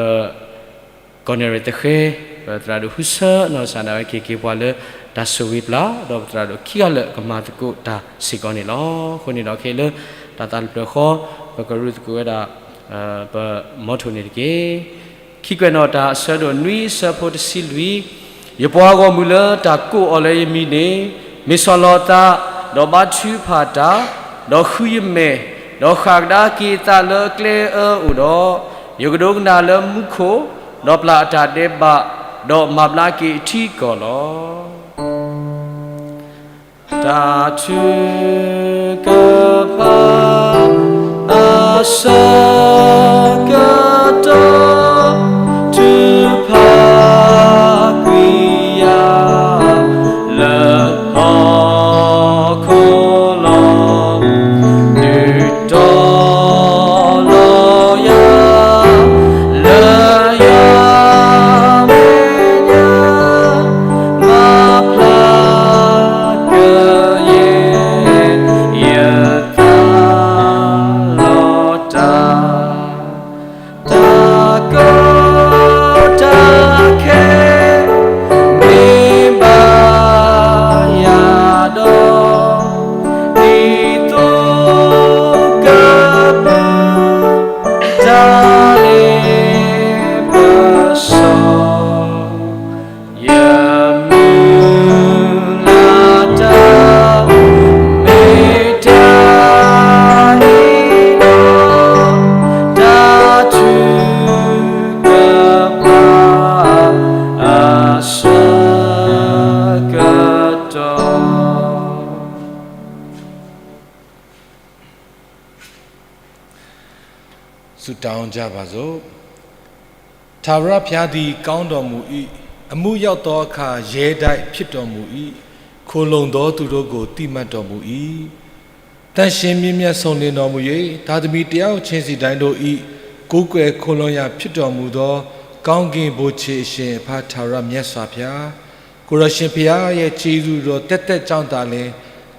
ကီၢ်နဲၣ်ရွဲၣ်သဃဲ, ပသရၣ်ဒိၣ်ဟူဆၢနီၢ်စၢ်ဒၣ်ဝဲက့ၤက့ၤပှၤလၢတၢ်ဆိၣ်ဂ့ၤပျၢ်, ဒီးပသရၣ်ဒိၣ်ခံဂၤလၢာ်ကမၤသကိးတၢ်စ့ၢ်ကီးန့ၣ်လီၤ. အဃိန့ၣ်ဒီးခဲအံၤလၢ တၢ်သးတဖျၢၣ်ဃီ ပကရူၢ်သကိးဝဲဒၣ် ပမီထိၣ်န့ၣ်တက့ၢ်. ခံကွဲးနီၣ်တၢ်အဆၢဒိၣ်နွံအဆၢဖိတဆံလွံၢ်, ယပှၤဂီၢ်မုၢ်လၢတၢ်ကိးအီၤလၢယမံၤန့ၣ် မ့ၢ်ဆီၣ်လီၤသး, ဒီးဘါထုကဖၣ်တၢ်, ဒီးဃုယမဲာ်, ဒီးဃၣ်ကဒါက့ၤသးလၢကျဲအၢအအိၣ်ဒီး, ယကဒိကနၣ်လၢမူခိၣ်, ဒီးပျၢ်အတၢ်ဒဲးဘး, ဒီးမၤဘျါက့ၤအထံအကီၢ်လီၤ. တၢ်ထုကဖၣ်အဆၢကတီၢ် ထုကဖၣ်ကွံာ်ယၤ လၢဟီၣ်ခိၣ်လီၤ, ဒုးတီၤလီၤယၤ လၢယမဲာ်ညါ မၤဖျါကယဲၢ် ယသးလီၤတၢ်, တၢ်ကီ တောင်းကြပါစို့။ ထာဝရဘုရားသည် ကောင်းတော်မူ၏။ အမှုရောက်သောအခါ ရဲတိုက်ဖြစ်တော်မူ၏။ ခိုလှုံသောသူတို့ကို သိမှတ်တော်မူ၏။ သန့်ရှင်းမြင့်မြတ်စုံလင်တော်မူ၍ သားသမီးတစ်ယောက်ချင်းစီတိုင်းတို့၏ ကိုးကွယ်ခိုလှုံရာဖြစ်တော်မူသော ကောင်းကင်ဗိုလ်ခြေအရှင်အဖ ထာဝရမြတ်စွာဘုရား၊ ကိုယ်တော်ရှင်ဘုရားရဲ့ ကျေးဇူးတော်သက်သက်ကြောင့်သာလျှင်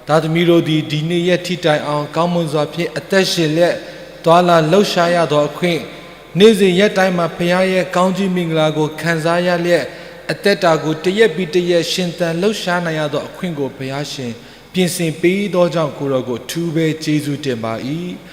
သားသမီးတို့သည် ဒီနေ့ရက်ထိတိုင်အောင် ကောင်းမွန်စွာဖြင့် အသက်ရှင်လျက် သွားလာလှုပ်ရှားရသောအခွင့်၊ နေ့စဉ်ရက်တိုင်းမှာ ဘုရားရဲ့ကောင်းကြီးမင်္ဂလာကို ခံစားရလျက် အသက်တာကို တစ်ရက်ပြီးတစ်ရက် ရှင်သန်လှုပ်ရှားနိုင်ရသောအခွင့်ကို ဘုရားရှင် ပြင်ဆင်ပေးသောကြောင့် ကိုယ်တော်ကို အထူးပဲကျေးဇူးတင်ပါ၏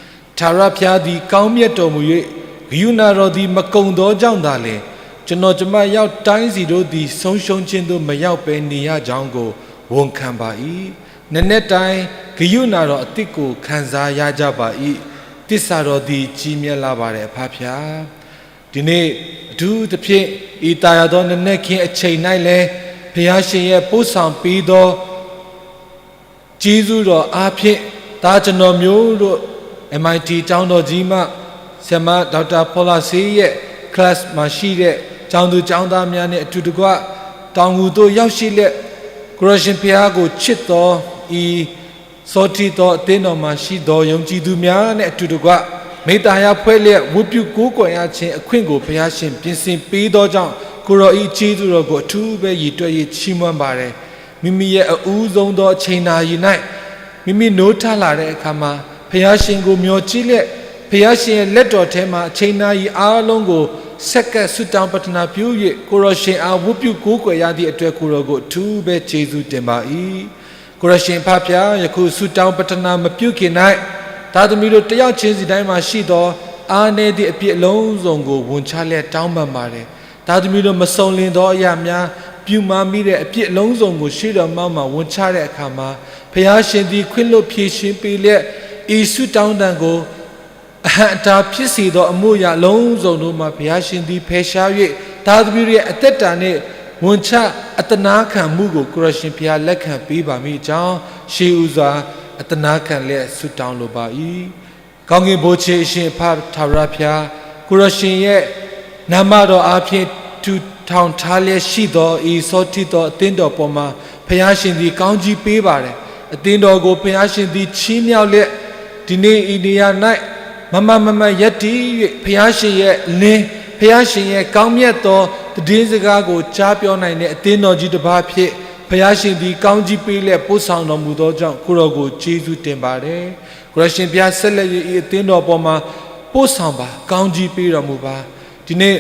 ။ ထာဝရဘုရားသည် ကောင်းမြတ်တော်မူ၍ ကရုဏာတော်သည် မကုန်သောကြောင့်သာလျှင် ကျွန်တော်ကျမယောက်တိုင်းစီတို့သည် ဆုံးရှုံးခြင်းသို့ မရောက်ဘဲနေရကြောင်းကို ဝန်ခံပါ၏။ နံနက်တိုင်း ကရုဏာတော်အသစ်ကို ခံစားရကြပါ၏။ သစ္စာတော်သည် ကြီးမြတ်လှပါတယ် အဖဖျား။ ဒီနေ့ အထူးသဖြင့် ဤသာယာသောနံနက်ခင်းအချိန်၌လည်း ဘုရားရှင်ရဲ့ပို့ဆောင်ပေးသော ကျေးဇူးတော်အားဖြင့် သားကျွန်တော်မျိုးတို့ M I T ကျောင်းတော်ကြီးမှ ဆရာမဒေါက်တာဖော်လာဆေးရဲ့ class မှာရှိတဲ့ ကျောင်းသူကျောင်းသားများနဲ့အတူတကွ တောင်ငူသို့ရောက်ရှိလျက် ကိုယ်တော်ရှင်ဘုရားကိုချစ်သော ဤ စောထီးသောအသင်းတော်မှာရှိသောယုံကြည်သူများနဲ့အတူတကွ မ့ၢ်သးယါဖွဲ့လျက်ဝတ်ပြုကိုးကွယ်ရခြင်းအခွင့်ကို ဘုရားရှင်ပြင်ဆင်ပေးသောကြောင့် ကိုယ်တော်၏ကျေးဇူးတော်ကို အထူးပဲရည်တွက်၍ချီးမွမ်းပါတယ်။ မိမိရဲ့အဦးဆုံးသောအချိန်နာရီ၌ မိမိနိုးထလာတဲ့အခါမှာ ဘုရားရှင်ကိုမျှော်ကြည့်လျက် ဘုရားရှင်ရဲ့လက်တော်ထဲမှာ အချိန်နာရီအားလုံးကို ဆက်ကပ်ဆုတောင်းပတနာပြု၍ ကိုယ်တော်ရှင်အားဝတ်ပြုကိုးကွယ်ရသည့်အတွက် ကိုယ်တော်ကိုအထူးပဲကျေးဇူးတင်ပါ၏။ ကိုယ်တော်ရှင်အဖဖျား ယခုဆုတောင်းပတနာမပြုခင်၌ သားသမီးတို့တစ်ယောက်ချင်းစီတိုင်းမှာရှိသော အားနည်းသည့်အပြစ်အလုံးစုံကို ဝန်ချလျက်တောင်းပန်ပါတယ်။ သားသမီးတို့မစုံလင်သောအရာများ ပြုမှားမိတဲ့အပြစ်အလုံးစုံကို ရှေ့တော်မှောက်မှာ ဝန်ချတဲ့အခါမှာ ဘုရားရှင်သည် ခွင့်လွှတ်ဖြေရှင်းပေးလျက် ဤဆုတောင်းသံကို အဟန့်အတားဖြစ်စေသော အမှုအရာအလုံးစုံတို့မှ ဘုရားရှင်သည် ဖယ်ရှား၍ သားသမီးတို့ရဲ့အသက်တာနှင့် ဝန်ချအသနားခံမှုကို ကိုယ်တော်ရှင်ဘုရား လက်ခံပေးပါမည်အကြောင်း ရှေးဦးစွာ အသနားခံလျက် ဆုတောင်းလိုပါ၏။ ကောင်းကင်ဘုရားရှင်အဖ ထာဝရဘုရား ကိုယ်တော်ရှင်ရဲ့နာမတော်အားဖြင့် ထူထောင်ထားလျက်ရှိသော ဤစောထီးသောအသင်းတော်ပေါ်မှာ ဘုရားရှင်သည် ကောင်းကြီးပေးပါတယ်။ အသင်းတော်ကို ဘုရားရှင်သည် ချီးမြှောက်လျက် ဒီနေ့ ဤနေရာ၌ မမမမရပ်တည်၍ ဘုရားရှင်ရဲ့လင်း၊ ဘုရားရှင်ရဲ့ကောင်းမြတ်သော သတင်းစကားကို ကြားပြောနိုင်တဲ့ အသင်းတော်ကြီးတစ်ပါးအဖြစ် ဘုရားရှင်သည် ကောင်းကြီးပေးလျက် ပို့ဆောင်တော်မူသောကြောင့် ကိုယ်တော်ကို ကျေးဇူးတင်ပါတယ်။ ကိုယ်တော်ရှင်ဘုရား ဆက်လက်၍ ဤအသင်းတော်ပေါ်မှာ ပို့ဆောင်ပါ၊ ကောင်းကြီးပေးတော်မူပါ။ ဒီနေ့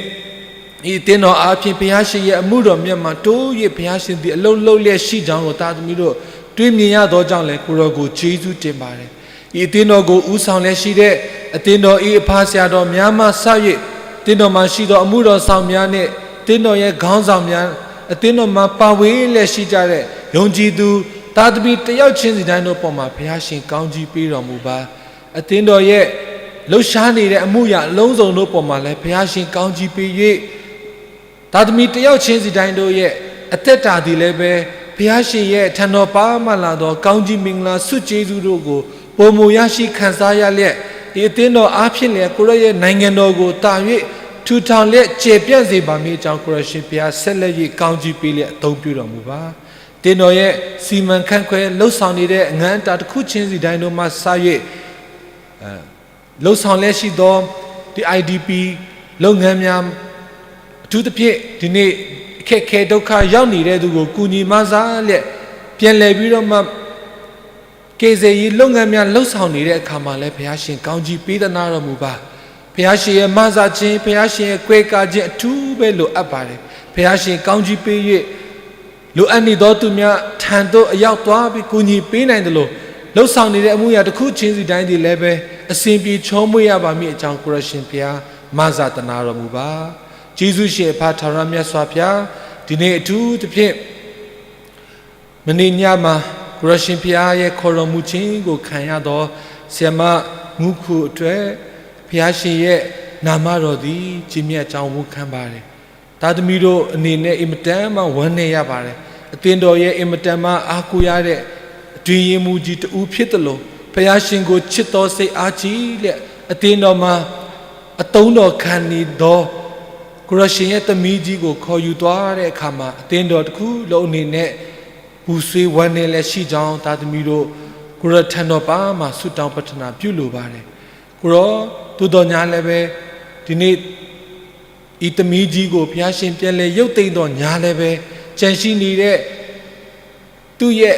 ဤအသင်းတော်အားဖြင့် ဘုရားရှင်ရဲ့အမှုတော်မြတ်မှာ တိုး၍ ဘုရားရှင်သည် အလုပ်လုပ်လျက်ရှိကြောင်းကို သားသမီးတို့ တွေ့မြင်ရသောကြောင့်လည်း ကိုယ်တော်ကို ကျေးဇူးတင်ပါတယ်။ ဤအသင်းတော်ကို ဦးဆောင်လျက်ရှိတဲ့ အသင်းတော်၏အဖဆရာတော်များမှစ၍ အသင်းတော်မှာရှိသော အမှုတော်ဆောင်များနှင့် အသင်းတော်ရဲ့ခေါင်းဆောင်များ အသင်းတော်မှာပါဝင်လျက်ရှိကြတဲ့ ယုံကြည်သူ သားသမီးတစ်ယောက်ချင်းစီတိုင်းတို့ပေါ်မှာ ဘုရားရှင်ကောင်းကြီးပေးတော်မူပါ။ အသင်းတော်ရဲ့လှုပ်ရှားနေတဲ့ အမှုအရာအလုံးစုံတို့ပေါ်မှာလည်း ဘုရားရှင်ကောင်းကြီးပေး၍ သားသမီးတစ်ယောက်ချင်းစီတိုင်းတို့ရဲ့အသက်တာသည်လည်းပဲ ဘုရားရှင်ရဲ့ထံတော်ပါမှလာသော ကောင်းကြီးမင်္ဂလာဆုကျေးဇူးတို့ကို ပိုမိုရရှိခံစားရလျက် ဒီအသင်းတော်အားဖြင့်လည်း ကိုယ်တော်ရဲ့နိုင်ငံတော်ကိုသာ၍ ထူထောင်လျက်ကျယ်ပြန့်စေပါမည်အကြောင်း ကိုယ်တော်ရှင်ဘုရား ဆက်လက်၍ ကောင်းကြီးပေးလျက် အသုံးပြုတော်မူပါ။ အသင်းတော်ရဲ့စီမံခန့်ခွဲလှုပ်ဆောင်နေတဲ့ အငန်းအတာတစ်ခုချင်းစီတိုင်းတို့မှစ၍ လုပ်ဆောင်လျက်ရှိသော ဒီ I D P လုပ်ငန်းများ အထူးသဖြင့် ဒီနေ့ အခက်အခဲဒုက္ခရောက်နေတဲ့သူကို ကူညီမဆလျက် ပြန်လည်ပြီးတော့မှ ကယ်ဆယ်ရေးလုပ်ငန်းများ လုပ်ဆောင်နေတဲ့အခါမှာလည်း ဘုရားရှင်ကောင်းကြီးပေးသနားတော်မူပါ။ ဘုရားရှင်ရဲ့မဆခြင်း၊ ဘုရားရှင်ရဲ့ကွဲကာခြင်း အထူးပဲလိုအပ်ပါတယ်။ ဘုရားရှင်ကောင်းကြီးပေး၍ လိုအပ်နေသောသူများထံသို့ အရောက်သွားပြီး ကူညီပေးနိုင်သလို လုပ်ဆောင်နေတဲ့အမှုရာတစ်ခုချင်းစီတိုင်းသည်လည်းပဲ အဆင်ပြေချောမွေ့ရပါမည်အကြောင်း ကိုယ်တော်ရှင်ဘုရား မဆသနားတော်မူပါ။ ကျေးဇူးရှင်အဖ ထာဝရမြတ်စွာဘုရား၊ ဒီနေ့အထူးသဖြင့် မနေ့ညမှာ ကိုယ်တော်ရှင်ဘုရားရဲ့ ခေါ်တော်မူခြင်းကို ခံရသော ဆရာမမူးခူအတွက် ဘုရားရှင်ရဲ့နာမတော်သည် ကြီးမြတ်ကြောင်း ဝန်ခံပါတယ်။ သားသမီးတို့အနေနဲ့ အင်မတန်မှ ဝမ်းနည်းရပါတယ်။ အသင်းတော်ရဲ့ အင်မတန်မှ အားကိုးရတဲ့ အတွင်းရေးမှူးကြီးတစ်ဦးဖြစ်သလို ဘုရားရှင်ကို ချစ်သောစိတ်အားကြီးလျက် အသင်းတော်မှာ အသုံးတော်ခံနေသော ကိုယ်တော်ရှင်ရဲ့သမီးကြီးကို ခေါ်ယူသွားတဲ့အခါမှာ အသင်းတော်တစ်ခုလုံးအနေနဲ့ ပူဆွေးဝမ်းနည်းလျက်ရှိကြောင်း သားသမီးတို့ ကိုယ်တော်ထံတော်ပါမှာ ဆုတောင်းပတ္ထနာပြုလိုပါတယ်။ ကိုယ်တော် သို့သော်ငြားလည်းပဲ ဒီနေ့ ဤသမီးကြီးကို ဘုရားရှင်ပြန်လည်ရုပ်သိမ်းသော်ငြားလည်းပဲ ကျန်ရှိနေတဲ့ သူ့ရဲ့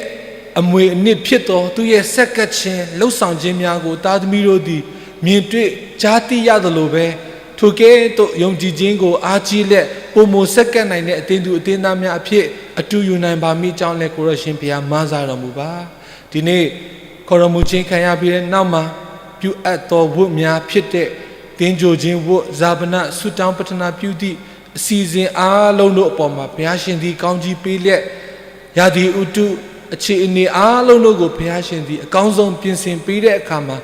အမွေအနှစ်ဖြစ်သော သူ့ရဲ့ဆက်ကပ်ခြင်း လုပ်ဆောင်ခြင်းများကို သားသမီးတို့သည် မြင်တွေ့ကြားသိရသလိုပဲ ထိုကဲ့သို့ယုံကြည်ခြင်းကို အားကြီးလျက် ပိုမိုဆက်ကပ်နိုင်တဲ့ အသင်းသူအသင်းသားများအဖြစ် အတူယူနိုင်ပါမည်အကြောင်းလည်း ကိုယ်တော်ရှင်ဘုရား မစၢ်တော်မူပါ။ ဒီနေ့ ခေါ်တော်မူခြင်းခံရပြီးတဲ့နောက်မှာ ပြုအပ်သောဝတ်များဖြစ်တဲ့ သင်္ဂြိုဟ်ခြင်းဝတ်၊ ဈာပနဆုတောင်းပတ္ထနာပြုသည့် အစီအစဉ်အားလုံးတို့အပေါ်မှာ ဘုရားရှင်သည် ကောင်းကြီးပေးလျက် ရာသီဥတု အခြေအနေအားလုံးတို့ကို ဘုရားရှင်သည် အကောင်းဆုံးပြင်ဆင်ပေးတဲ့အခါမှာ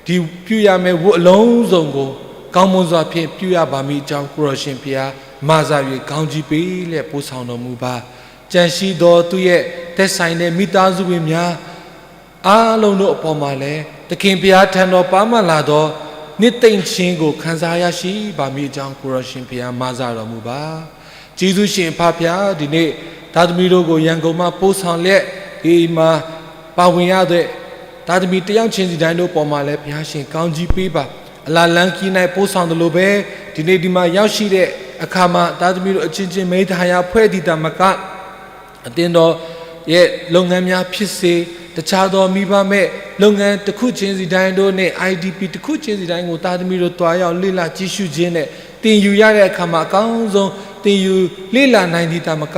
ဒီပြုရမယ့်ဝတ်အလုံးစုံကို ကောင်းမွန်စွာဖြင့် ပြုရပါမည်အကြောင်း ကိုယ်တော်ရှင်ဘုရား မစၢ်၍ ကောင်းကြီးပေးလျက် ပို့ဆောင်တော်မူပါ။ ကျန်ရှိသောသူ့ရဲ့သက်ဆိုင်တဲ့မိသားစုဝင်များ အားလုံးတို့အပေါ်မှာလည်း သခင်ဘုရားထံတော်ပါမှလာသော နှစ်သိမ့်ခြင်းကို ခံစားရရှိပါမည်အကြောင်း ကိုယ်တော်ရှင်ဘုရား မစၢ်တော်မူပါ။ ကျေးဇူးရှင်အဖဖျား ဒီနေ့ သားသမီးတို့ကို ရန်ကုန်မှပို့ဆောင်လျက် ဒီမှာပါဝင်ရတဲ့ သားသမီးတစ်ယောက်ချင်းစီတိုင်းတို့အပေါ်မှာလည်း ဘုရားရှင်ကောင်းကြီးပေးပါ။ အလာလမ်းခီး၌ပို့ဆောင်သလိုပဲ ဒီနေ့ဒီမှာရောက်ရှိတဲ့အခါမှာ သားသမီးတို့အချင်းချင်း မိတ်တဟာယအဖွဲ့သည်သာမက အသင်းတော်ရဲ့လုပ်ငန်းများဖြစ်စေ၊ တခြားသောမိဘမဲ့လုပ်ငန်းတစ်ခုချင်းစီတိုင်းတို့နဲ့ IDP တစ်ခုချင်းစီတိုင်းကို သားသမီးတို့သွားရောက်လေ့လာကြည့်ရှုခြင်းနဲ့ သင်ယူရတဲ့အခါမှာ အကောင်းဆုံးသင်ယူလေ့လာနိုင်သည်သာမက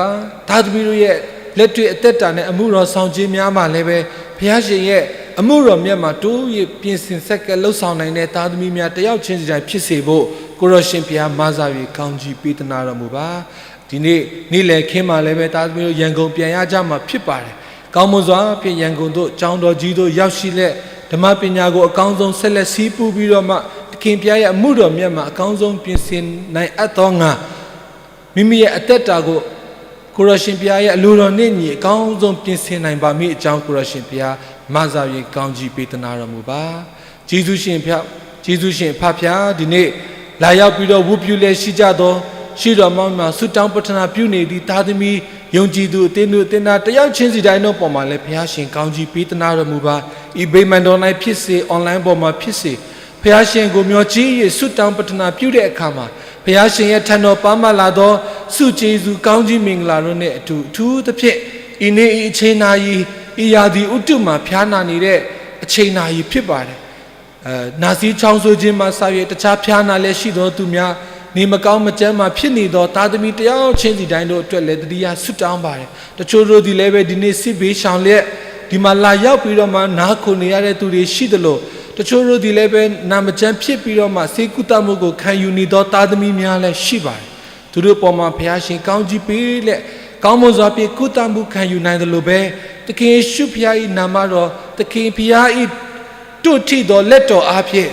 သားသမီးတို့ရဲ့လက်တွေ့အသက်တာနဲ့ အမှုတော်ဆောင်ခြင်းများမှာလည်းပဲ ဘုရားရှင်ရဲ့အမှုတော်မြတ်မှာ တိုးရစ်ပြင်ဆင်ဆက်ကပ်လုပ်ဆောင်နိုင်တဲ့ သားသမီးများတစ်ယောက်ချင်းစီတိုင်းဖြစ်စေဖို့ ကိုယ်တော်ရှင်ဘုရားမစၢ်၍ ကောင်းကြီးပေးသနားတော်မူပါ။ ဒီနေ့ နေ့လယ်ခင်းမှာလည်းပဲ သားသမီးတို့ ရန်ကုန်ပြန်ရကြမှာဖြစ်ပါတယ်။ ကောင်းမွန်စွာဖြင့် ရန်ကုန်သို့ ကျောင်းတော်ကြီးသို့ ရောက်ရှိလျက် ဓမ္မပညာကို အကောင်းဆုံး ဆက်လက်ဆည်းပူးပြီးတော့မှ သခင်ဘုရားရဲ့ အမှုတော်မြတ်မှာ အကောင်းဆုံး ပြင်ဆင်နိုင်အပ်သောငှာ မိမိရဲ့အသက်တာကို ကိုယ်တော်ရှင်ဘုရားရဲ့ အလိုတော်နှင့်အညီ အကောင်းဆုံး ပြင်ဆင်နိုင်ပါမည်အကြောင်း ကိုယ်တော်ရှင်ဘုရား မစၢ်၍ ကောင်းကြီးပေးသနားတော်မူပါ။ ကျေးဇူးရှင်ဘုရား၊ ကျေးဇူးရှင်အဖဖျား ဒီနေ့ လာရောက်ပြီးတော့ ဝတ်ပြုလျက်ရှိကြသော ရှေ့တော်မှောက်မှာ ဆုတောင်းပတ္ထနာပြုနေသည့် သားသမီး ယုံကြည်သူ အသင်းသူ အသင်းသား တစ်ယောက်ချင်းစီတိုင်းတို့ပေါ်မှာလည်း ဘုရားရှင် ကောင်းကြီးပေးသနားတော်မူပါ။ ဤဗိမာန်တော်၌ဖြစ်စေ၊ online ပေါ်မှာဖြစ်စေ ဘုရားရှင်ကို မျှော်ကြည့်၍ ဆုတောင်းပတ္ထနာပြုတဲ့အခါမှာ ဘုရားရှင်ရဲ့ထံတော်ပါမှလာသော ဆုကျေးဇူး ကောင်းကြီးမင်္ဂလာတို့နဲ့အတူ အထူးသဖြင့် ဤနေ့ ဤအချိန်နာရီ ဤရာသီဥတုမှာ ဖျားနာနေတဲ့အချိန်နာရီဖြစ်ပါတယ်။ အဲ၊ နှာစေးချောင်းဆိုးခြင်းမှစ၍ တခြားဖျားနာလျက်ရှိသောသူများ၊ နေမကောင်းမကျန်းမာဖြစ်နေသော သားသမီးတစ်ယောက်ချင်းစီတိုင်းတို့အတွက်လည်း သတိရဆုတောင်းပါတယ်။ တချို့တို့သည်လည်းပဲ ဒီနေ့စစ်ဘေးရှောင်လျက် ဒီမှာလာရောက်ပြီးတော့မှ နားခိုနေရတဲ့သူတွေရှိသလို၊ တချို့တို့သည်လည်းပဲ နာမကျန်းဖြစ်ပြီးတော့မှ ဆေးကုသမှုကို ခံယူနေသောသားသမီးများလည်းရှိပါတယ်။ သူတို့အပေါ်မှာ ဘုရားရှင်ကောင်းကြီးပေးလျက် ကောင်းမွန်စွာဖြင့် ကုသမှုခံယူနိုင်သလိုပဲ၊ သခင်ယေရှုဘုရား၏နာမတော်၊ သခင်ဘုရား၏တို့ထီသောလက်တော်အားဖြင့်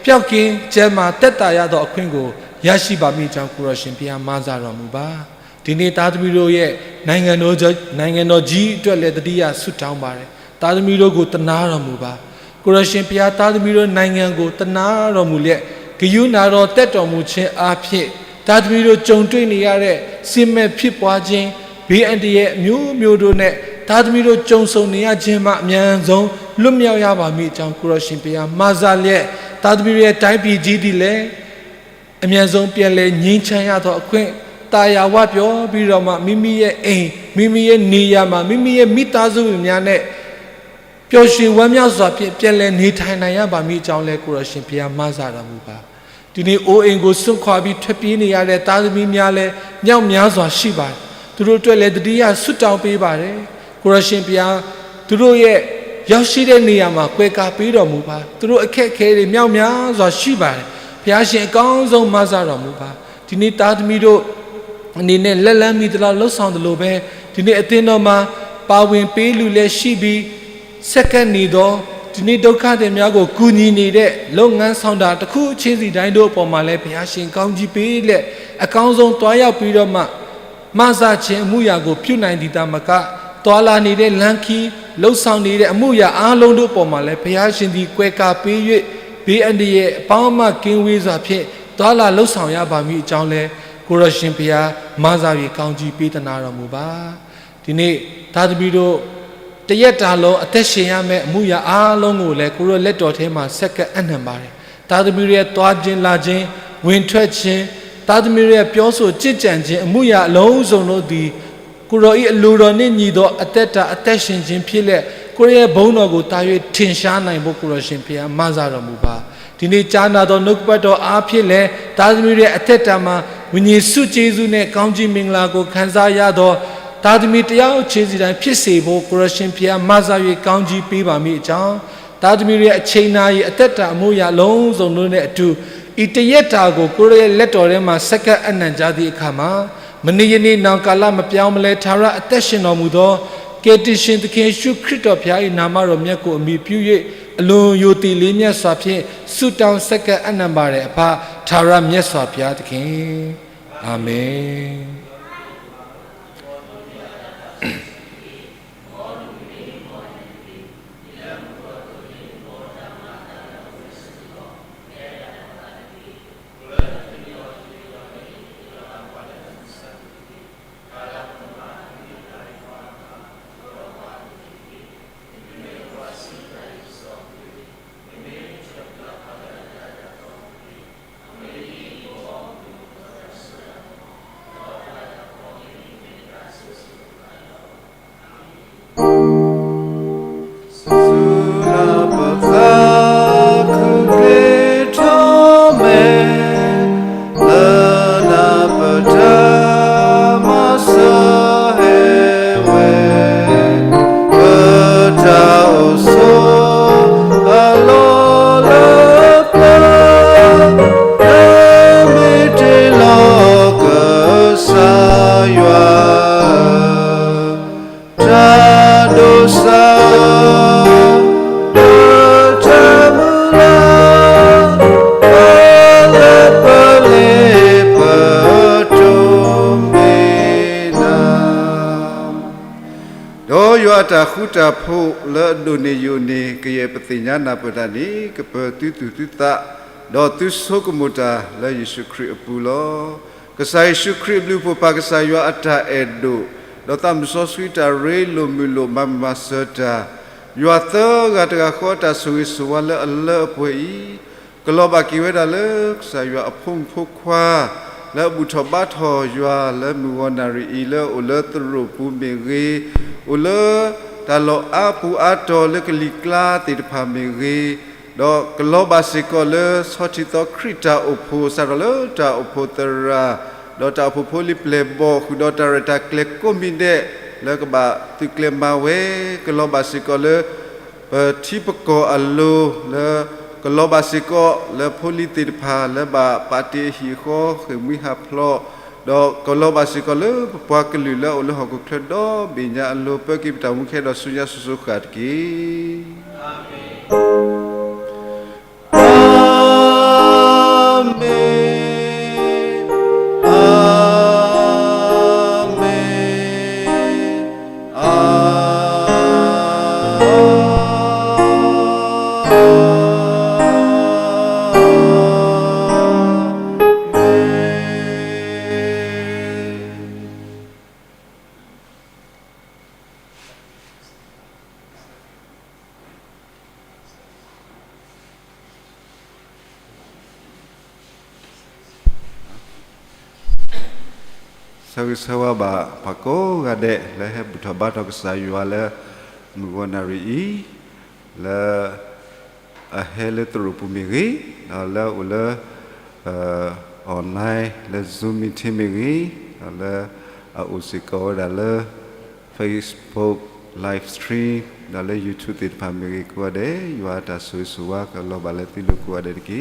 ပျောက်ကင်းကျန်းမာသက်သာရသောအခွင့်ကို ရရှိပါမည်အကြောင်း ကိုယ်တော်ရှင်ဘုရားမစၢ်တော်မူပါ။ ဒီနေ့သားသမီးတို့ရဲ့နိုင်ငံတော်နိုင်ငံတော်ကြီးအတွက်လည်း သတိရဆုတောင်းပါတယ်။ သားသမီးတို့ကို သနားတော်မူပါ။ ကိုယ်တော်ရှင်ဘုရား သားသမီးတို့နိုင်ငံကို သနားတော်မူလျက် ဂရုဏာတော်သက်တော်မူခြင်းအားဖြင့် သားသမီးတို့ကြုံတွေ့နေရတဲ့ စစ်မက်ဖြစ်ပွားခြင်း ဘေးအန္တရာယ်အမျိုးမျိုးတို့နဲ့ သားသမီးတို့ကြုံဆုံနေရခြင်းမှ အမြန်ဆုံးလွတ်မြောက်ရပါမည်အကြောင်း ကိုယ်တော်ရှင်ဘုရားမစၢ်လျက် သားသမီးတို့ရဲ့တိုင်းပြည်ကြီးသည်လည်း အမြန်ဆုံးပြန်လည်ငြိမ်းချမ်းရသောအခွင့် သာယာဝပြောပြီးတော့မှ မိမိရဲ့အိမ်၊ မိမိရဲ့နေရာမှာ မိမိရဲ့မိသားစုဝင်များနဲ့ ပျော်ရွှင်ဝမ်းမြောက်စွာဖြင့် ပြန်လည်နေထိုင်နိုင်ရပါမည်အကြောင်းလည်း ကိုယ်တော်ရှင်ဘုရားမစၢ်တော်မူပါ။ ဒီနေ့အိမ်ကိုစွန့်ခွာပြီး ထွက်ပြေးနေရတဲ့သားသမီးများလည်း မြောက်များစွာရှိပါတယ်။ သူတို့အတွက်လည်း သတိရဆုတောင်းပေးပါတယ်။ ကိုယ်တော်ရှင်ဘုရား သူတို့ရဲ့ရောက်ရှိတဲ့နေရာမှာ ကွယ်ကာပေးတော်မူပါ။ သူတို့အခက်အခဲတွေ မြောက်များစွာရှိပါတယ်။ ဘုရားရှင်အကောင်းဆုံးမစၢ်တော်မူပါ။ ဒီနေ့သားသမီးတို့ အနေနဲ့ လက်လှမ်းမီသလောက် လုပ်ဆောင်သလိုပဲ၊ ဒီနေ့အသင်းတော်မှာ ပါဝင်ပေးလှူလျက်ရှိပြီး ဆက်ကပ်နေသော ဒီနေ့ဒုက္ခသည်များကို ကူညီနေတဲ့ လုပ်ငန်းဆောင်တာတစ်ခုချင်းစီတိုင်းတို့အပေါ်မှာလည်း ဘုရားရှင်ကောင်းကြီးပေးလျက် အကောင်းဆုံးသွားရောက်ပြီးတော့မှ မစၢ်ခြင်းအမှုရာကို ပြုနိုင်သည်သာမက သွားလာနေတဲ့လမ်းခီး လုပ်ဆောင်နေတဲ့အမှုရာအားလုံးတို့အပေါ်မှာလည်း ဘုရားရှင်သည် ကွယ်ကာပေး၍ ဒီးအန္တရာယ်အပေါင်းမှကင်းဝေးစွာဖြင့် သွားလာလုပ်ဆောင်ရပါမည်အကြောင်းလည်း ကိုယ်တော်ရှင်ဘုရား မစၢ်ရေကောင်းကြီးပေးသနာတော်မူပါ။ ဒီနေ့ သားသမီးတို့ တစ်ရက်တာလုံးအသက်ရှင်ရမယ့်အမှုရာအားလုံးကိုလည်း ကိုယ်တော်လက်တော်ထဲမှာ ဆက်ကပ်အပ်နှံပါတယ်။ သားသမီးတွေရဲ့သွားခြင်းလာခြင်း၊ ဝင်ထွက်ခြင်း၊ သားသမီးတွေရဲ့ပြောဆိုကျင့်ကြံခြင်း အမှုရာအလုံးစုံတို့သည် ကိုယ်တော်၏အလိုတော်နှင့်ညီသောအသက်တာအသက်ရှင်ခြင်းဖြစ်လျက် ကိုယ်တော်ရဲ့ဘုန်းတော်ကိုသာ၍ ထင်ရှားနိုင်ဖို့ ကိုယ်တော်ရှင်ဘုရား မစၢ်တော်မူပါ။ ဒီနေ့ကြားနာသောနှုတ်ကပတ်တော်အားဖြင့်လည်း သားသမီးတွေရဲ့အသက်တာမှာ ဝိညာဉ်ဆုကျေးဇူးနဲ့ကောင်းချီးမင်္ဂလာကိုခံစားရသော သားသမီးတစ်ယောက်ချင်းစီတိုင်းဖြစ်စေဖို့ ကိုယ်တော်ရှင်ဘုရား မစၢ်၍ကောင်းချီးပေးပါမည်အကြောင်း သားသမီးတွေရဲ့အချိန်နာရီအသက်တာအမှုရာအလုံးစုံတို့နဲ့အတူ ဤတစ်ရက်တာကို ကိုယ်တော်ရဲ့လက်တော်ထဲမှာ ဆက်ကပ်အပ်နှံကြသည့်အခါမှာ မနေ့ယနေ့နောင်ကာလမပြောင်းမလဲ ထာဝရအသက်ရှင်တော်မူသော ကယ်တင်ရှင်သခင်ယေရှုခရစ်တော်ဘုရား၏နာမတော်မြတ်ကိုအမှီပြု၍ အလွန်ယိုသီးလေးမြတ်စွာဖြင့် ဆုတောင်းဆက်ကပ်အပ်နှံပါတယ် အဖ ထာဝရမြတ်စွာဘုရားသခင်။ အာမင်။ စူၤလၢပသးခုက့ၤထီၣ်မဲာ် လၢနပတၢ်မၤစၢၤဟဲဝဲ ပတၢ်အိၣ်ဆိးအလီၢ်လၢပျၢၤ လၢမ့ၢ်တ့ၢ်လီၤကစၢ်ယွၤ တၢ်ဒိးစၢ် လၢတၢ်မုၢ်လၢ် လၢပလ့ပတိၢ်မ့ၢ်နၤ ဒီးယွၤအတၢ်ဃူတၢ်ဖိးလၢအဒိၣ်န့ၢ်ယိာ်န့ၢ် ကယဲၢ်ပသ့ၣ်ညါနၢ်ပၢၢ်တၢ်န့ၣ် ကပၢၤသုသူၣ်သုသး ဒီးသုဆိကမိၣ်တၢ်လၢယ့ၣ်ၡူးခရံာ်အပူၤလီၤ. ကစၢ်ယ့ၣ်ၡူးခရံာ်အဘျုးအဖှိၣ် ပၢ်ကစၢ်ယွၤအတၢ်အဲၣ်ဒိၣ် ဒီးသးမုၣ်စီဆှံတၢ်ရ့လိာ်မုာ်လိာ်မၤမုာ်မၤစၢၤတၢ် ယွၤသၢဂၤတဂၤဃီအတၢ်ဆိၣ်ဂ့ၤဆိၣ်ဝါလၢအလၢအပှဲၤအံၤ ကလီၤဘၣ်က့ၤဝဲဒၣ်လၢကစၢ်ယွၤအဖိမုၣ်ဖိခွါ လၢအဘူၣ်ထီၣ်ဘါထီၣ်ယွၤလၢမုၢ်ဂီၤနၣ်ရံၣ်အံၤ လၢအအိၣ်လၢသရိာ်ပူၤမ့ၢ်ဂ့ၤ, အိၣ်လၢတၢ်လီၢ်အါပူၤအါတီၤလၢကလံၤကျါသ့ၣ်တဖၣ်မ့ၢ်ဂ့ၤ, ဒီးကလီၤဘၣ်စ့ၢ်ကီးလၢဆီထံးသီခရံာ်တၢ်အိၣ်ဖှိၣ် စးထီၣ်လၢတၢ်အိၣ်ဖှိၣ်သရၣ် ဒီးတၢ်အိၣ်ဖှိၣ်ဖိလံၤပျဲၢ်ဘီၣ် ဃုာ်ဒီးတၢ်ရဲၣ်တၢ်ကျဲၤကိးမံၤဒဲး လၢကဘၣ်သုးကျဲၤမၤဝဲ, ကလီၤဘၣ်စ့ၢ်ကီးလၢ ပထံပကီၢ်အလိၤလၢ ကလီၤဘၣ်စ့ၢ်ကီးလၢဖိလံၤသ့ၣ်တဖၣ်လၢဘၣ်ပာ်တ့ၢ်အဟံၣ်အဃီ ဃ့ၢ်မှံဟးဖျိး, ဒီးကလီၤဘၣ်စ့ၢ်ကီးလၢပပှၤကလုာ်လၢအအိၣ်လၢဟီၣ်ခိၣ်ချၢဒီဘ့ၣ်ညါအလိၤ ပၢက့ၤပတၢ်မူခဲဒီးဆူညါစိၤစိၤဃၣ်ဃၣ်တက့ၢ်. အၤမ့ၣ်, အၤမ့ၣ်, အၤမ့ၣ်. ဆၢဂ့ၤဆၢဝါဘၣ်ပှၤကိးဂၤဒဲး လၢဟဲဘူၣ်ထီၣ်ဘါထီၣ်ကစၢ်ယွၤလၢမုၢ်ဂီၤနၣ်ရံၣ်အံၤ, လၢအဟဲလၢသရိာ်ပူၤမ့ၢ်ဂ့ၤ, ဒီးလၢအအိၣ်လၢ online လၢ Zoom meeting မ့ၢ်ဂ့ၤ, ဒီးလၢအအိၣ်စ့ၢ်ကီးဝဲဒၣ်လၢ Facebook live stream ဒီးလၢ YouTube သ့ၣ်တဖၣ်မ့ၢ်ဂ့ၤ ကိးဂၤဒဲး ယွၤအတၢ်ဆိၣ်ဂ့ၤဆိၣ်ဝါကလီၤဘၣ်လၢသုလိၤကိးဂၤဒဲးတက့ၢ်.